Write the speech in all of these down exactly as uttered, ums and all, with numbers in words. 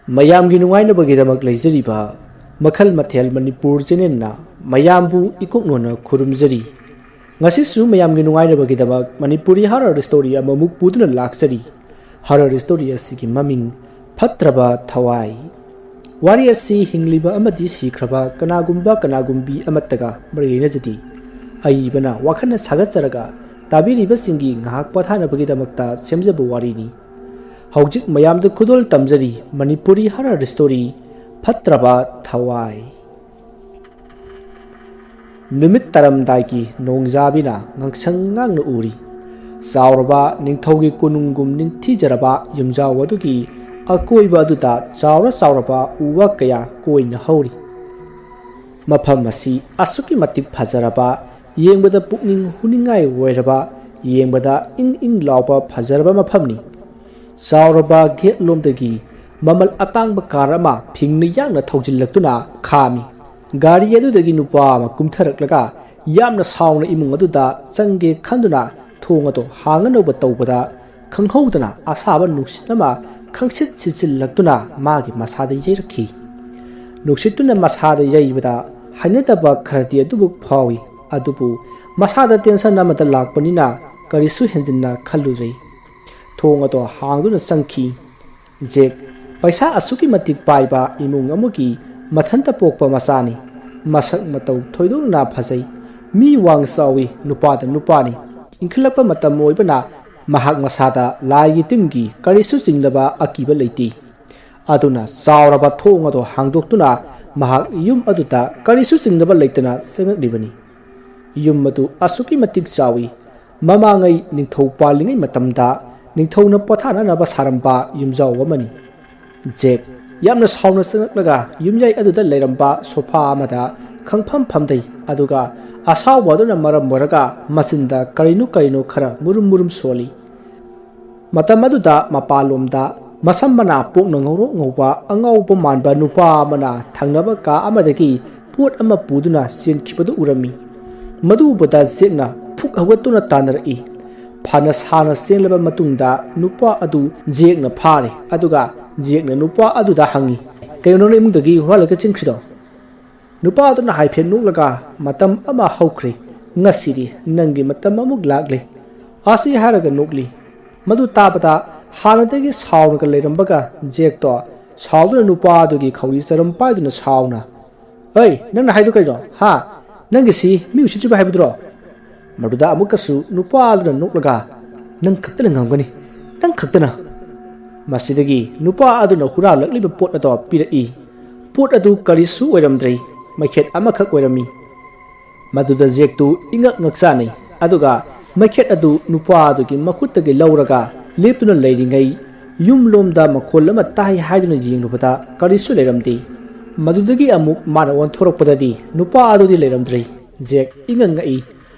ꯃꯌꯥꯝꯒꯤ ꯅꯨꯡꯉꯥꯏꯅꯕꯒꯤꯗꯃꯛ ꯂꯩꯖꯔꯤꯕ ꯃꯈꯜ ꯃꯊꯦꯜ ꯃꯅꯤꯄꯨꯔ ꯆꯦꯅꯦꯜꯅ ꯃꯌꯥꯝꯕꯨ ꯏꯀꯣꯛꯅꯣꯅ ꯈꯨꯔꯨꯝꯖꯔꯤ꯫ ꯉꯁꯤꯁꯨ ꯃꯌꯥꯝꯒꯤ ꯅꯨꯡꯉꯥꯏꯅꯕꯒꯤꯗꯃꯛ ꯃꯅꯤꯄꯨꯔꯤ ꯍꯔꯔ ꯁ꯭ꯇꯣꯔꯤ ꯑꯃꯃꯨꯛ ꯄꯨꯗꯨꯅ ꯂꯥꯛꯆꯔꯤ꯫ ꯍꯔꯔ ꯁ꯭ꯇꯣꯔꯤ ꯑꯁꯤꯒꯤ ꯃꯃꯤꯡ ꯐꯠꯇ꯭ꯔꯕ ꯊꯋꯥꯏ꯫ ꯋꯥꯔꯤ ꯑꯁꯤ ꯍꯤꯡꯂꯤꯕ ꯑꯃꯗꯤ ꯁꯤꯈ꯭ꯔꯕ ꯀꯅꯥꯒꯨꯝꯕ ꯀꯅꯥꯒꯨꯝꯕꯤ ꯑꯃꯠꯇꯒ ꯃꯔꯤ ꯂꯩꯅꯖꯗꯦ꯫ ꯑꯏꯕꯅ ꯋꯥꯈꯜꯅ ꯁꯥꯒꯠꯆꯔꯒ ꯇꯥꯕꯤꯔꯤꯕꯁꯤꯡꯒꯤ ꯉꯥꯏꯍꯥꯛ ꯄꯣꯊꯥꯅꯕꯒꯤꯗꯃꯛꯇ ꯁꯦꯝꯖꯕ ꯋꯥꯔꯤꯅꯤ꯫ ꯍꯧꯖꯤꯛ ꯃꯌꯥꯝꯗ ꯈꯨꯗꯣꯜ ꯇꯝꯖꯔꯤ ꯃꯅꯤꯄꯨꯔꯤ ꯍꯔꯔ ꯁ꯭ꯇꯣꯔꯤ ꯐꯠꯇ꯭ꯔꯕ ꯊꯋꯥꯏ꯫ ꯅꯨꯃꯤꯠ ꯇꯥꯔꯝꯗꯥꯏꯒꯤ ꯅꯣꯡꯖꯥꯕꯤꯅ ꯉꯥꯡꯁꯪ ꯉꯥꯡꯅ ꯎꯔꯤ꯫ ꯆꯥꯎꯔꯕ ꯅꯤꯡꯊꯧꯒꯤ ꯀꯣꯅꯨꯡꯒꯨꯝ ꯅꯤꯡꯊꯤꯖꯔꯕ ꯌꯨꯝꯖꯥꯎ ꯑꯗꯨꯒꯤ ꯑꯀꯣꯏꯕ ꯑꯗꯨꯗ ꯆꯥꯎꯔ ꯆꯥꯎꯔꯕ ꯎ ꯋꯥ ꯀꯌꯥ ꯀꯣꯏꯅ ꯍꯧꯔꯤ꯫ ꯃꯐꯝ ꯑꯁꯤ ꯑꯁꯨꯛꯀꯤ ꯃꯇꯤꯛ ꯐꯖꯔꯕ, ꯌꯦꯡꯕꯗ ꯄꯨꯛꯅꯤꯡ ꯍꯨꯅꯤꯡꯉꯥꯏ ꯑꯣꯏꯔꯕ, ꯌꯦꯡꯕꯗ ꯏꯪ ꯏꯪ ꯂꯥꯎꯕ ꯐꯖꯔꯕ ꯃꯐꯝꯅꯤ꯫ ꯆꯥꯎꯔꯕ ꯒꯦꯠ ꯂꯣꯝꯗꯒꯤ ꯃꯃꯜ ꯑꯇꯥꯡꯕ ꯀꯥꯔ ꯑꯃ ꯐꯤꯡꯅ ꯌꯥꯡꯅ ꯊꯧꯖꯤꯜꯂꯛꯇꯨꯅ ꯈꯥꯝꯃꯤ꯫ ꯒꯥꯔꯤ ꯑꯗꯨꯗꯒꯤ ꯅꯨꯄꯥ ꯑꯃ ꯀꯨꯝꯊꯔꯛꯂꯒ ꯌꯥꯝꯅ ꯁꯥꯎꯅ ꯏꯃꯨꯡ ꯑꯗꯨꯗ ꯆꯪꯒꯦ ꯈꯟꯗꯨꯅ ꯊꯣꯡ ꯑꯗꯨ ꯍꯥꯡꯅꯅꯕ ꯇꯧꯕꯗ ꯈꯪꯍꯧꯗꯅ ꯑꯁꯥꯕ ꯅꯨꯡꯁꯤꯠ ꯑꯃ ꯈꯪꯁꯤꯠ ꯁꯤꯠꯆꯤꯜꯂꯛꯇꯨꯅ ꯃꯥꯒꯤ ꯃꯁꯥꯗ ꯌꯩꯔꯛꯈꯤ꯫ ꯅꯨꯡꯁꯤꯠꯇꯨꯅ ꯃꯁꯥꯗ ꯌꯩꯕꯗ ꯍꯩꯅꯗꯕ ꯈꯔꯗꯤ ꯑꯗꯨꯕꯨ ꯐꯥꯎꯏ, ꯑꯗꯨꯕꯨ ꯃꯁꯥꯗ ꯇꯦꯟꯁꯟ ꯑꯃꯗ ꯂꯥꯛꯄꯅꯤꯅ ꯀꯔꯤꯁꯨ ꯍꯦꯟꯖꯤꯟꯅ ꯈꯜꯂꯨꯗ꯭ꯔꯦ꯫ ꯊꯣꯡ ꯑꯗꯨ ꯍꯥꯡꯗꯨꯅ ꯆꯪꯈꯤ꯫ ꯖꯦꯛ, ꯄꯩꯁꯥ ꯑꯁꯨꯛꯀꯤ ꯃꯇꯤꯛ ꯄꯥꯏꯕ ꯏꯃꯨꯡ ꯑꯃꯒꯤ ꯃꯊꯟꯇ ꯄꯣꯛꯄ ꯃꯆꯥꯅꯤ꯫ ꯃꯁꯛ ꯃꯇꯧ ꯊꯣꯏꯗꯣꯛꯅ ꯐꯖꯩ꯫ ꯃꯤ ꯋꯥꯡ ꯆꯥꯎꯏ, ꯅꯨꯄꯥꯗ ꯅꯨꯄꯥꯅꯤ꯫ ꯏꯟꯈꯠꯂꯛꯄ ꯃꯇꯝ ꯑꯣꯏꯕꯅ ꯃꯍꯥꯛ ꯃꯁꯥꯗ ꯂꯥꯏꯒꯤ ꯇꯤꯟꯒꯤ ꯀꯔꯤꯁꯨ ꯆꯤꯡꯅꯕ ꯑꯀꯤꯕ ꯂꯩꯇꯦ꯫ ꯑꯗꯨꯅ ꯆꯥꯎꯔꯕ ꯊꯣꯡ ꯑꯗꯨ ꯍꯥꯡꯗꯣꯛꯇꯨꯅ ꯃꯍꯥꯛ ꯌꯨꯝ ꯑꯗꯨꯗ ꯀꯔꯤꯁꯨ ꯆꯤꯡꯅꯕ ꯂꯩꯇꯅ ꯆꯪꯂꯛꯂꯤꯕꯅꯤ꯫ ꯌꯨꯝ ꯑꯗꯨ ꯑꯁꯨꯛꯀꯤ ꯃꯇꯤꯛ ꯆꯥꯎꯏ꯫ ꯃꯃꯥꯡꯉꯩ ꯅꯤꯡꯊꯧ ꯄꯥꯜꯂꯤꯉꯩ ꯃꯇꯝꯗ ꯅꯤꯡꯊꯧꯅ ꯄꯣꯊꯥꯅꯅꯕ ꯁꯥꯔꯝꯕ ꯌꯨꯝꯖꯥꯎ ꯑꯃꯅꯤ꯫ ꯖꯦꯛ ꯌꯥꯝꯅ ꯁꯥꯎꯅ ꯆꯪꯂꯛꯂꯒ ꯌꯨꯝꯌꯥꯏ ꯑꯗꯨꯗ ꯂꯩꯔꯝꯕ ꯁꯣꯐꯥ ꯑꯃꯗ ꯈꯪꯐꯝ ꯐꯝꯊꯩ, ꯑꯗꯨꯒ ꯑꯁꯥꯎꯕ ꯑꯗꯨꯅ ꯃꯔꯝ ꯑꯣꯏꯔꯒ ꯃꯆꯤꯟꯗ ꯀꯔꯤꯅꯣ ꯀꯔꯤꯅꯣ ꯈꯔ ꯃꯨꯔꯨꯝ ꯃꯨꯔꯨꯝ ꯁꯣꯜꯂꯤ꯫ ꯃꯇꯝ ꯑꯗꯨꯗ ꯃꯄꯥꯟꯂꯣꯝꯗ ꯃꯁꯝ ꯃꯅꯥ ꯄꯣꯛꯅ ꯉꯧꯔꯣꯛ ꯉꯧꯕ ꯑꯉꯥꯎꯕ ꯃꯥꯟꯕ ꯅꯨꯄꯥ ꯑꯃꯅ ꯊꯪꯅꯕ ꯀꯥ ꯑꯃꯗꯒꯤ ꯄꯣꯠ ꯑꯃ ꯄꯨꯗꯨꯅ ꯆꯦꯟꯈꯤꯕꯗꯨ ꯎꯔꯝꯃꯤ꯫ ꯃꯗꯨ ꯎꯕꯗ ꯖꯦꯛꯅ ꯐꯨꯛ ꯍꯧꯒꯠꯇꯨꯅ ꯇꯥꯟꯅꯔꯛꯏ꯫ ꯐꯅ ꯁꯥꯅ ꯆꯦꯜꯂꯕ ꯃꯇꯨꯡꯗ ꯅꯨꯄꯥ ꯑꯗꯨ ꯖꯦꯛꯅ ꯐꯥꯔꯦ, ꯑꯗꯨꯒ ꯖꯦꯛꯅ ꯅꯨꯄꯥ ꯑꯗꯨꯗ ꯍꯪꯉꯤ, "ꯀꯩꯅꯣ ꯅꯪꯅ ꯏꯃꯨꯡꯗꯒꯤ ꯍꯨꯔꯥꯜꯂꯒ ꯆꯦꯟꯈ꯭ꯔꯤꯗꯣ?" ꯅꯨꯄꯥ ꯑꯗꯨꯅ ꯍꯥꯏꯐꯦꯠ ꯅꯣꯛꯂꯒ, "ꯃꯇꯝ ꯑꯃ ꯍꯧꯈ꯭ꯔꯦ, ꯉꯁꯤꯗꯤ ꯅꯪꯒꯤ ꯃꯇꯝ ꯑꯃꯨꯛ ꯂꯥꯛꯂꯦ" ꯑꯁꯤ ꯍꯥꯏꯔꯒ ꯅꯣꯛꯂꯤ꯫ ꯃꯗꯨ ꯇꯥꯕꯗ ꯍꯥꯟꯅꯗꯒꯤ ꯁꯥꯎꯔꯒ ꯂꯩꯔꯝꯕꯒ ꯖꯦꯛꯇꯣ ꯁꯥꯎꯗꯨꯅ ꯅꯨꯄꯥ ꯑꯗꯨꯒꯤ ꯈꯧꯔꯤ ꯆꯔꯝ ꯄꯥꯏꯗꯨꯅ ꯁꯥꯎꯅ, "ꯍꯩ, ꯅꯪꯅ ꯍꯥꯏꯗꯣ ꯀꯩꯅꯣ? ꯍꯥ? ꯅꯪꯒꯤꯁꯤ ꯃꯤ ꯎꯁꯤꯠꯇ꯭ꯔꯤꯕ ꯍꯥꯏꯕꯗꯨꯔꯣ?" ꯃꯗꯨꯗ ꯑꯃꯨꯛꯀꯁꯨ ꯅꯨꯄꯥ ꯑꯗꯨꯅ ꯅꯣꯛꯂꯒ, "ꯅꯪ ꯈꯛꯇꯅ ꯉꯝꯒꯅꯤ, ꯅꯪ ꯈꯛꯇꯅ!" ꯃꯁꯤꯗꯒꯤ ꯅꯨꯄꯥ ꯑꯗꯨꯅ ꯍꯨꯔꯥꯜꯂꯛꯂꯤꯕ ꯄꯣꯠ ꯑꯗꯣ ꯄꯤꯔꯛꯏ꯫ ꯄꯣꯠ ꯑꯗꯨ ꯀꯔꯤꯁꯨ ꯑꯣꯏꯔꯝꯗ꯭ꯔꯦ, ꯃꯩꯈꯦꯠ ꯑꯃꯈꯛ ꯑꯣꯏꯔꯝꯃꯤ꯫ ꯃꯗꯨꯗ ꯖꯦꯛꯇꯨ ꯏꯉꯛ ꯉꯛꯆꯥꯅꯩ, ꯑꯗꯨꯒ ꯃꯩꯈꯦꯠ ꯑꯗꯨ ꯅꯨꯄꯥ ꯑꯗꯨꯒꯤ ꯃꯈꯨꯠꯇꯒꯤ ꯂꯧꯔꯒ ꯂꯦꯞꯇꯨꯅ ꯂꯩꯔꯤꯉꯩ, ꯌꯨꯝꯂꯣꯝꯗ ꯃꯈꯣꯜ ꯑꯃ ꯇꯥꯏ ꯍꯥꯏꯗꯨꯅ ꯌꯦꯡꯂꯨꯕꯗ ꯀꯔꯤꯁꯨ ꯂꯩꯔꯝꯗꯦ꯫ ꯃꯗꯨꯗꯒꯤ ꯑꯃꯨꯛ ꯃꯥꯅ ꯑꯣꯟꯊꯣꯔꯛꯄꯗꯗꯤ ꯅꯨꯄꯥ ꯑꯗꯨꯗꯤ ꯂꯩꯔꯝꯗ꯭ꯔꯦ꯫ ꯖꯦꯛ ꯏꯉꯛ ꯉꯛꯏ꯫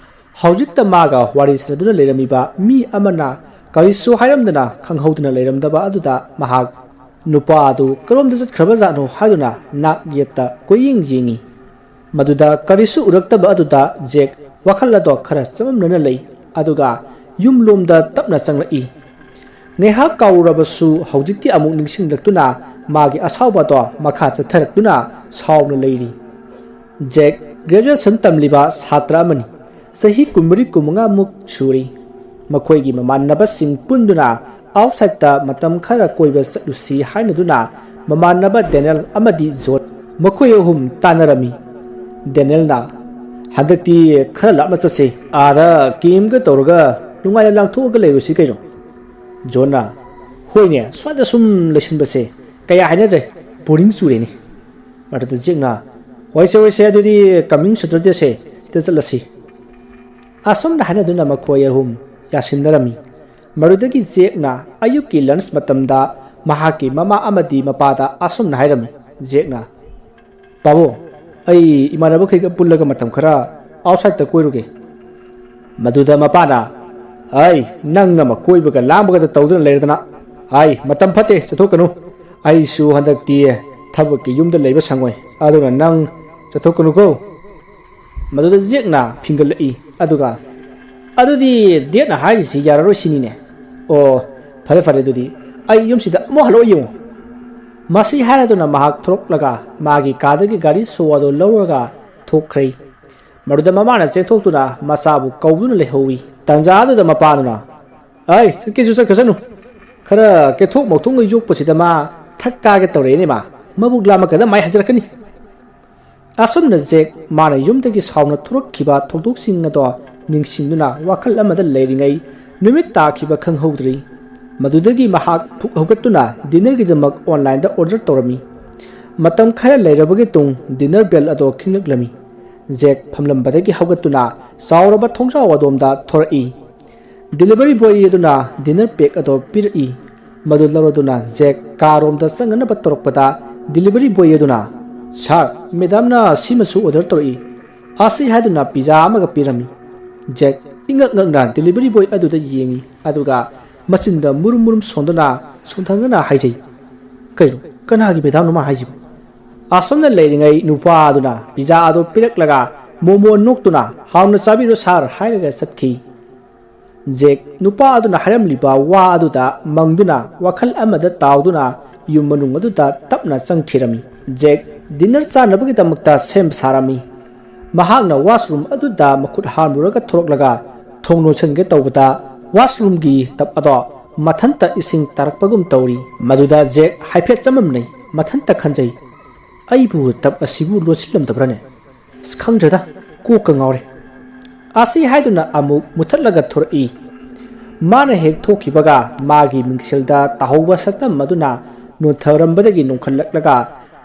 ꯍꯧꯖꯤꯛꯇ ꯃꯥꯒ ꯋꯥꯔꯤ ꯁꯥꯟꯅꯗꯨꯅ ꯂꯩꯔꯝꯃꯤꯕ ꯃꯤ ꯑꯃꯅ ꯀꯔꯤꯁꯨ ꯍꯥꯏꯔꯝꯗꯅ ꯈꯪꯍꯧꯗꯅ ꯂꯩꯔꯝꯗꯕ ꯑꯗꯨꯗ ꯃꯍꯥꯛ ꯅꯨꯄꯥ ꯑꯗꯨ ꯀꯔꯣꯝꯗ ꯆꯠꯈ꯭ꯔꯕꯖꯥꯠꯅꯣ ꯍꯥꯏꯗꯨꯅ ꯅꯥꯛ ꯌꯦꯠꯇ ꯀꯣꯏꯌꯦꯡ ꯌꯦꯡꯉꯤ꯫ ꯃꯗꯨꯗ ꯀꯔꯤꯁꯨ ꯎꯔꯛꯇꯕ ꯑꯗꯨꯗ ꯖꯦꯛ ꯋꯥꯈꯜ ꯑꯗꯣ ꯈꯔ ꯆꯃꯝꯅꯅ ꯂꯩ, ꯑꯗꯨꯒ ꯌꯨꯝꯂꯣꯝꯗ ꯇꯞꯅ ꯆꯪꯂꯛꯏ꯫ ꯉꯥꯏꯍꯥꯛ ꯀꯥꯎꯔꯨꯔꯕꯁꯨ ꯍꯧꯖꯤꯛꯇꯤ ꯑꯃꯨꯛ ꯅꯤꯡꯁꯤꯡꯂꯛꯇꯨꯅ ꯃꯥꯒꯤ ꯑꯁꯥꯎꯕꯗꯣ ꯃꯈꯥ ꯆꯠꯊꯔꯛꯇꯨꯅ ꯁꯥꯎꯅ ꯂꯩꯔꯤ꯫ ꯖꯦꯛ ꯒ꯭ꯔꯦꯖꯨꯑꯦꯁꯟ ꯇꯝꯂꯤꯕ ꯁꯥꯇ꯭ꯔ ꯑꯃꯅꯤ꯫ ꯆꯍꯤ ꯀꯨꯟꯃꯔꯤ ꯀꯨꯟꯃꯉꯥꯃꯨꯛ ꯁꯨꯔꯤ꯫ ꯃꯈꯣꯏꯒꯤ ꯃꯃꯥꯟꯅꯕꯁꯤꯡ ꯄꯨꯟꯗꯨꯅ ꯑꯥꯎꯠꯁꯥꯏꯠꯇ ꯃꯇꯝ ꯈꯔ ꯀꯣꯏꯕ ꯆꯠꯂꯨꯁꯤ ꯍꯥꯏꯅꯗꯨꯅ ꯃꯃꯥꯟꯅꯕ ꯗꯦꯅꯦꯜ ꯑꯃꯗꯤ ꯖꯣꯟ ꯃꯈꯣꯏ ꯑꯍꯨꯝ ꯇꯥꯟꯅꯔꯝꯃꯤ꯫ ꯗꯦꯅꯦꯜꯅ, "ꯍꯟꯗꯛꯇꯤ ꯈꯔ ꯂꯥꯞꯅ ꯆꯠꯁꯤ, ꯑꯥꯗ ꯀꯦꯝꯒ ꯇꯧꯔꯒ ꯅꯨꯡꯉꯥꯏꯅ ꯂꯥꯡꯊꯣꯛꯑꯒ ꯂꯩꯔꯨꯁꯤ ꯀꯩꯅꯣ?" ꯖꯣꯟꯅ, "ꯍꯣꯏꯅꯦ, ꯁ꯭ꯋꯥꯏꯗ ꯁꯨꯝ ꯂꯩꯁꯤꯟꯕꯁꯦ ꯀꯌꯥ ꯍꯥꯏꯅꯗ꯭ꯔꯦ, ꯕꯣꯔꯤꯡ ꯆꯨꯔꯦꯅꯦ"꯫ ꯃꯗꯨꯗ ꯖꯦꯛꯅ, "ꯍꯣꯏꯁꯦ, ꯍꯣꯏꯁꯦ, ꯑꯗꯨꯗꯤ ꯀꯃꯤꯡ ꯁꯦꯇꯔꯗꯦꯁꯦ ꯁꯤꯗ ꯆꯠꯂꯁꯤ"꯫ ꯑꯁꯨꯝꯅ ꯍꯥꯏꯅꯗꯨꯅ ꯃꯈꯣꯏ ꯑꯍꯨꯝ ꯌꯥꯁꯤꯟꯅꯔꯝꯃꯤ꯫ ꯃꯗꯨꯗꯒꯤ ꯖꯦꯛꯅ ꯑꯌꯨꯛꯀꯤ ꯂꯟꯁ ꯃꯇꯝꯗ ꯃꯍꯥꯛꯀꯤ ꯃꯃꯥ ꯑꯃꯗꯤ ꯃꯄꯥꯗ ꯑꯁꯨꯝꯅ ꯍꯥꯏꯔꯝꯃꯤ꯫ ꯖꯦꯛꯅ, "ꯄꯥꯕꯨꯡ, ꯑꯩ ꯏꯃꯥꯟꯅꯕꯈꯩꯒ ꯄꯨꯜꯂꯒ ꯃꯇꯝ ꯈꯔ ꯑꯥꯎꯠꯁꯥꯏꯠꯇ ꯀꯣꯏꯔꯨꯒꯦ"꯫ ꯃꯗꯨꯗ ꯃꯄꯥꯅ, "ꯑꯩ, ꯅꯪ ꯑꯃ ꯀꯣꯏꯕꯒ ꯂꯥꯡꯕꯒꯗ ꯇꯧꯗꯨꯅ ꯂꯩꯔꯗꯅ꯫ ꯑꯩ, ꯃꯇꯝ ꯐꯠꯇꯦ, ꯆꯠꯊꯣꯛꯀꯅꯨ꯫ ꯑꯩꯁꯨ ꯍꯟꯗꯛꯇꯤ ꯊꯕꯛꯀꯤ ꯌꯨꯝꯗ ꯂꯩꯕ ꯁꯪꯉꯣꯏ, ꯑꯗꯨꯅ ꯅꯪ ꯆꯠꯊꯣꯛꯀꯅꯨꯀꯣ"꯫ ꯃꯗꯨꯗ ꯖꯦꯛꯅ ꯐꯤꯡꯒꯠꯂꯛꯏ, ꯑꯗꯨꯒ, "ꯑꯗꯨꯗꯤ ꯗꯦꯠꯅ ꯍꯥꯏꯔꯤꯁꯤ ꯌꯥꯔꯔꯣꯏ ꯁꯤꯅꯤꯅꯦ꯫ ꯑꯣ, ꯐꯔꯦ ꯐꯔꯦ, ꯑꯗꯨꯗꯤ ꯑꯩ ꯌꯨꯝꯁꯤꯗ ꯑꯃꯨꯛ ꯍꯜꯂꯛꯑꯣ ꯌꯦꯡꯉꯨ"꯫ ꯃꯁꯤ ꯍꯥꯏꯔꯗꯨꯅ ꯃꯍꯥꯛ ꯊꯣꯔꯛꯂꯒ ꯃꯥꯒꯤ ꯀꯥꯗꯒꯤ ꯒꯥꯔꯤ ꯁꯣ ꯑꯗꯨ ꯂꯧꯔꯒ ꯊꯣꯛꯈ꯭ꯔꯦ꯫ ꯃꯗꯨꯗ ꯃꯃꯥꯅ ꯆꯦꯟꯊꯣꯛꯇꯨꯅ ꯃꯆꯥꯕꯨ ꯀꯧꯗꯨꯅ ꯂꯩꯍꯧꯏ꯫ ꯇꯟꯖꯥ ꯑꯗꯨꯗ ꯃꯄꯥꯗꯨꯅ, "ꯑꯩ ꯆꯠꯀꯦꯁꯨ ꯆꯠꯈ꯭ꯔꯁꯅꯨ, ꯈꯔ ꯀꯦꯊꯣꯛ ꯃꯧꯊꯣꯛꯅ ꯌꯣꯛꯄꯁꯤꯗ ꯃꯥ ꯊꯛ ꯀꯥꯒꯦ ꯇꯧꯔꯛꯑꯦꯅꯦ꯫ ꯃꯥ ꯃꯕꯨꯛ ꯂꯥꯝꯃꯛꯀꯗ ꯃꯥꯏ ꯍꯟꯖꯔꯛꯀꯅꯤ"꯫ ꯑꯁꯨꯝꯅ ꯖꯦꯛ ꯃꯥꯅ ꯌꯨꯝꯗꯒꯤ ꯁꯥꯎꯅ ꯊꯣꯔꯛꯈꯤꯕ ꯊꯧꯗꯣꯛꯁꯤꯡ ꯑꯗꯣ ꯅꯤꯡꯁꯤꯡꯗꯨꯅ ꯋꯥꯈꯜ ꯑꯃꯗ ꯂꯩꯔꯤꯉꯩ ꯅꯨꯃꯤꯠ ꯇꯥꯈꯤꯕ ꯈꯪꯍꯧꯗ꯭ꯔꯤ꯫ ꯃꯗꯨꯗꯒꯤ ꯃꯍꯥꯛ ꯐꯨꯛ ꯍꯧꯒꯠꯇꯨꯅ ꯗꯤꯅꯔꯒꯤꯗꯃꯛ ꯑꯣꯟꯂꯥꯏꯟꯗ ꯑꯣꯔꯗꯔ ꯇꯧꯔꯝꯃꯤ꯫ ꯃꯇꯝ ꯈꯔ ꯂꯩꯔꯕꯒꯤ ꯇꯨꯡ ꯗꯤꯅꯔ ꯕꯦꯜ ꯑꯗꯣ ꯈꯤꯡꯂꯛꯂꯝꯃꯤ꯫ ꯖꯦꯛ ꯐꯝꯂꯝꯕꯗꯒꯤ ꯍꯧꯒꯠꯇꯨꯅ ꯆꯥꯎꯔꯕ ꯊꯣꯡꯖꯥꯎ ꯑꯗꯣꯝꯗ ꯊꯣꯔꯛꯏ꯫ ꯗꯤꯂꯤꯚꯔꯤ ꯕꯣꯏ ꯑꯗꯨꯅ ꯗꯤꯅꯔ ꯄꯦꯛ ꯑꯗꯨ ꯄꯤꯔꯛꯏ꯫ ꯃꯗꯨ ꯂꯧꯔꯗꯨꯅ ꯖꯦꯛ ꯀꯥꯔꯣꯝꯗ ꯆꯪꯅꯅꯕ ꯇꯧꯔꯛꯄꯗ ꯗꯤꯂꯤꯚꯔꯤ ꯕꯣꯏ ꯑꯗꯨꯅ, "ꯁꯥꯔ, ꯃꯦꯗꯥꯝꯅ ꯁꯤꯃꯁꯨ ꯑꯣꯔꯗꯔ ꯇꯧꯔꯛꯏ" ꯑꯁꯤ ꯍꯥꯏꯗꯨꯅ ꯄꯤꯖꯥ ꯑꯃꯒ ꯄꯤꯔꯝꯃꯤ꯫ ꯖꯦꯛ ꯏꯉꯛ ꯉꯛꯅ ꯗꯤꯂꯤꯚꯔꯤ ꯕꯣꯏ ꯑꯗꯨꯗ ꯌꯦꯡꯏ, ꯑꯗꯨꯒ ꯃꯆꯤꯟꯗ ꯃꯨꯔꯨꯝ ꯃꯨꯔꯨꯝ ꯁꯣꯟꯗꯨꯅ ꯁꯣꯟꯊꯪꯅꯅ ꯍꯥꯏꯖꯩ, "ꯀꯩꯅꯣ, ꯀꯅꯥꯒꯤ ꯃꯦꯗꯥꯝꯅꯣ ꯃꯥ ꯍꯥꯏꯁꯤꯕꯨ?" ꯑꯁꯣꯝꯗ ꯂꯩꯔꯤꯉꯩ ꯅꯨꯄꯥ ꯑꯗꯨꯅ ꯄꯤꯖꯥ ꯑꯗꯨ ꯄꯤꯔꯛꯂꯒ ꯃꯣꯃꯣ ꯅꯣꯛꯇꯨꯅ, "ꯍꯥꯎꯅ ꯆꯥꯕꯤꯔꯣ ꯁꯥꯔ" ꯍꯥꯏꯔꯒ ꯆꯠꯈꯤ꯫ ꯖꯦꯛ ꯅꯨꯄꯥ ꯑꯗꯨꯅ ꯍꯥꯏꯔꯝꯂꯤꯕ ꯋꯥ ꯑꯗꯨꯗ ꯃꯪꯗꯨꯅ ꯋꯥꯈꯜ ꯑꯃꯗ ꯇꯥꯎꯗꯨꯅ ꯌꯨꯝ ꯃꯅꯨꯡ ꯑꯗꯨꯗ ꯇꯞꯅ ꯆꯪꯈꯤꯔꯝꯃꯤ꯫ ꯖꯦꯛ ꯗꯤꯅꯔ ꯆꯥꯅꯕꯒꯤꯗꯃꯛꯇ ꯁꯦꯝ ꯁꯥꯔꯝꯃꯤ꯫ ꯃꯍꯥꯛꯅ ꯋꯥꯁꯔꯨꯝ ꯑꯗꯨꯗ ꯃꯈꯨꯠ ꯍꯥꯝꯂꯨꯔꯒ ꯊꯣꯔꯛꯂꯒ ꯊꯣꯡ ꯂꯣꯟꯁꯤꯟꯒꯦ ꯇꯧꯕꯗ ꯋꯥꯁꯔꯨꯝꯒꯤ ꯇꯞ ꯑꯗꯣ ꯃꯊꯟꯇ ꯏꯁꯤꯡ ꯇꯥꯔꯛꯄꯒꯨꯝ ꯇꯧꯔꯤ꯫ ꯃꯗꯨꯗ ꯖꯦꯛ ꯍꯥꯏꯐꯦꯠ ꯆꯃꯝꯅꯩ꯫ ꯃꯊꯟꯇ ꯈꯟꯖꯩ, "ꯑꯩꯕꯨ ꯇꯞ ꯑꯁꯤꯕꯨ ꯂꯣꯟꯁꯤꯜꯂꯝꯗꯕ꯭ꯔꯅꯦ? ꯑꯁ, ꯈꯪꯗ꯭ꯔꯦꯗ, ꯀꯣꯛꯀ ꯉꯥꯎꯔꯦ" ꯑꯁꯤ ꯍꯥꯏꯗꯨꯅ ꯑꯃꯨꯛ ꯃꯨꯊꯠꯂꯒ ꯊꯣꯔꯛꯏ꯫ ꯃꯥꯅ ꯍꯦꯛ ꯊꯣꯛꯈꯤꯕꯒ ꯃꯥꯒꯤ ꯃꯤꯡꯁꯦꯜꯗ ꯇꯥꯍꯧꯕ ꯁꯛꯇꯝ ꯑꯗꯨꯅ ꯅꯣꯟꯊꯔꯝꯕꯗꯒꯤ ꯅꯣꯡꯈꯠꯂꯛꯂꯒ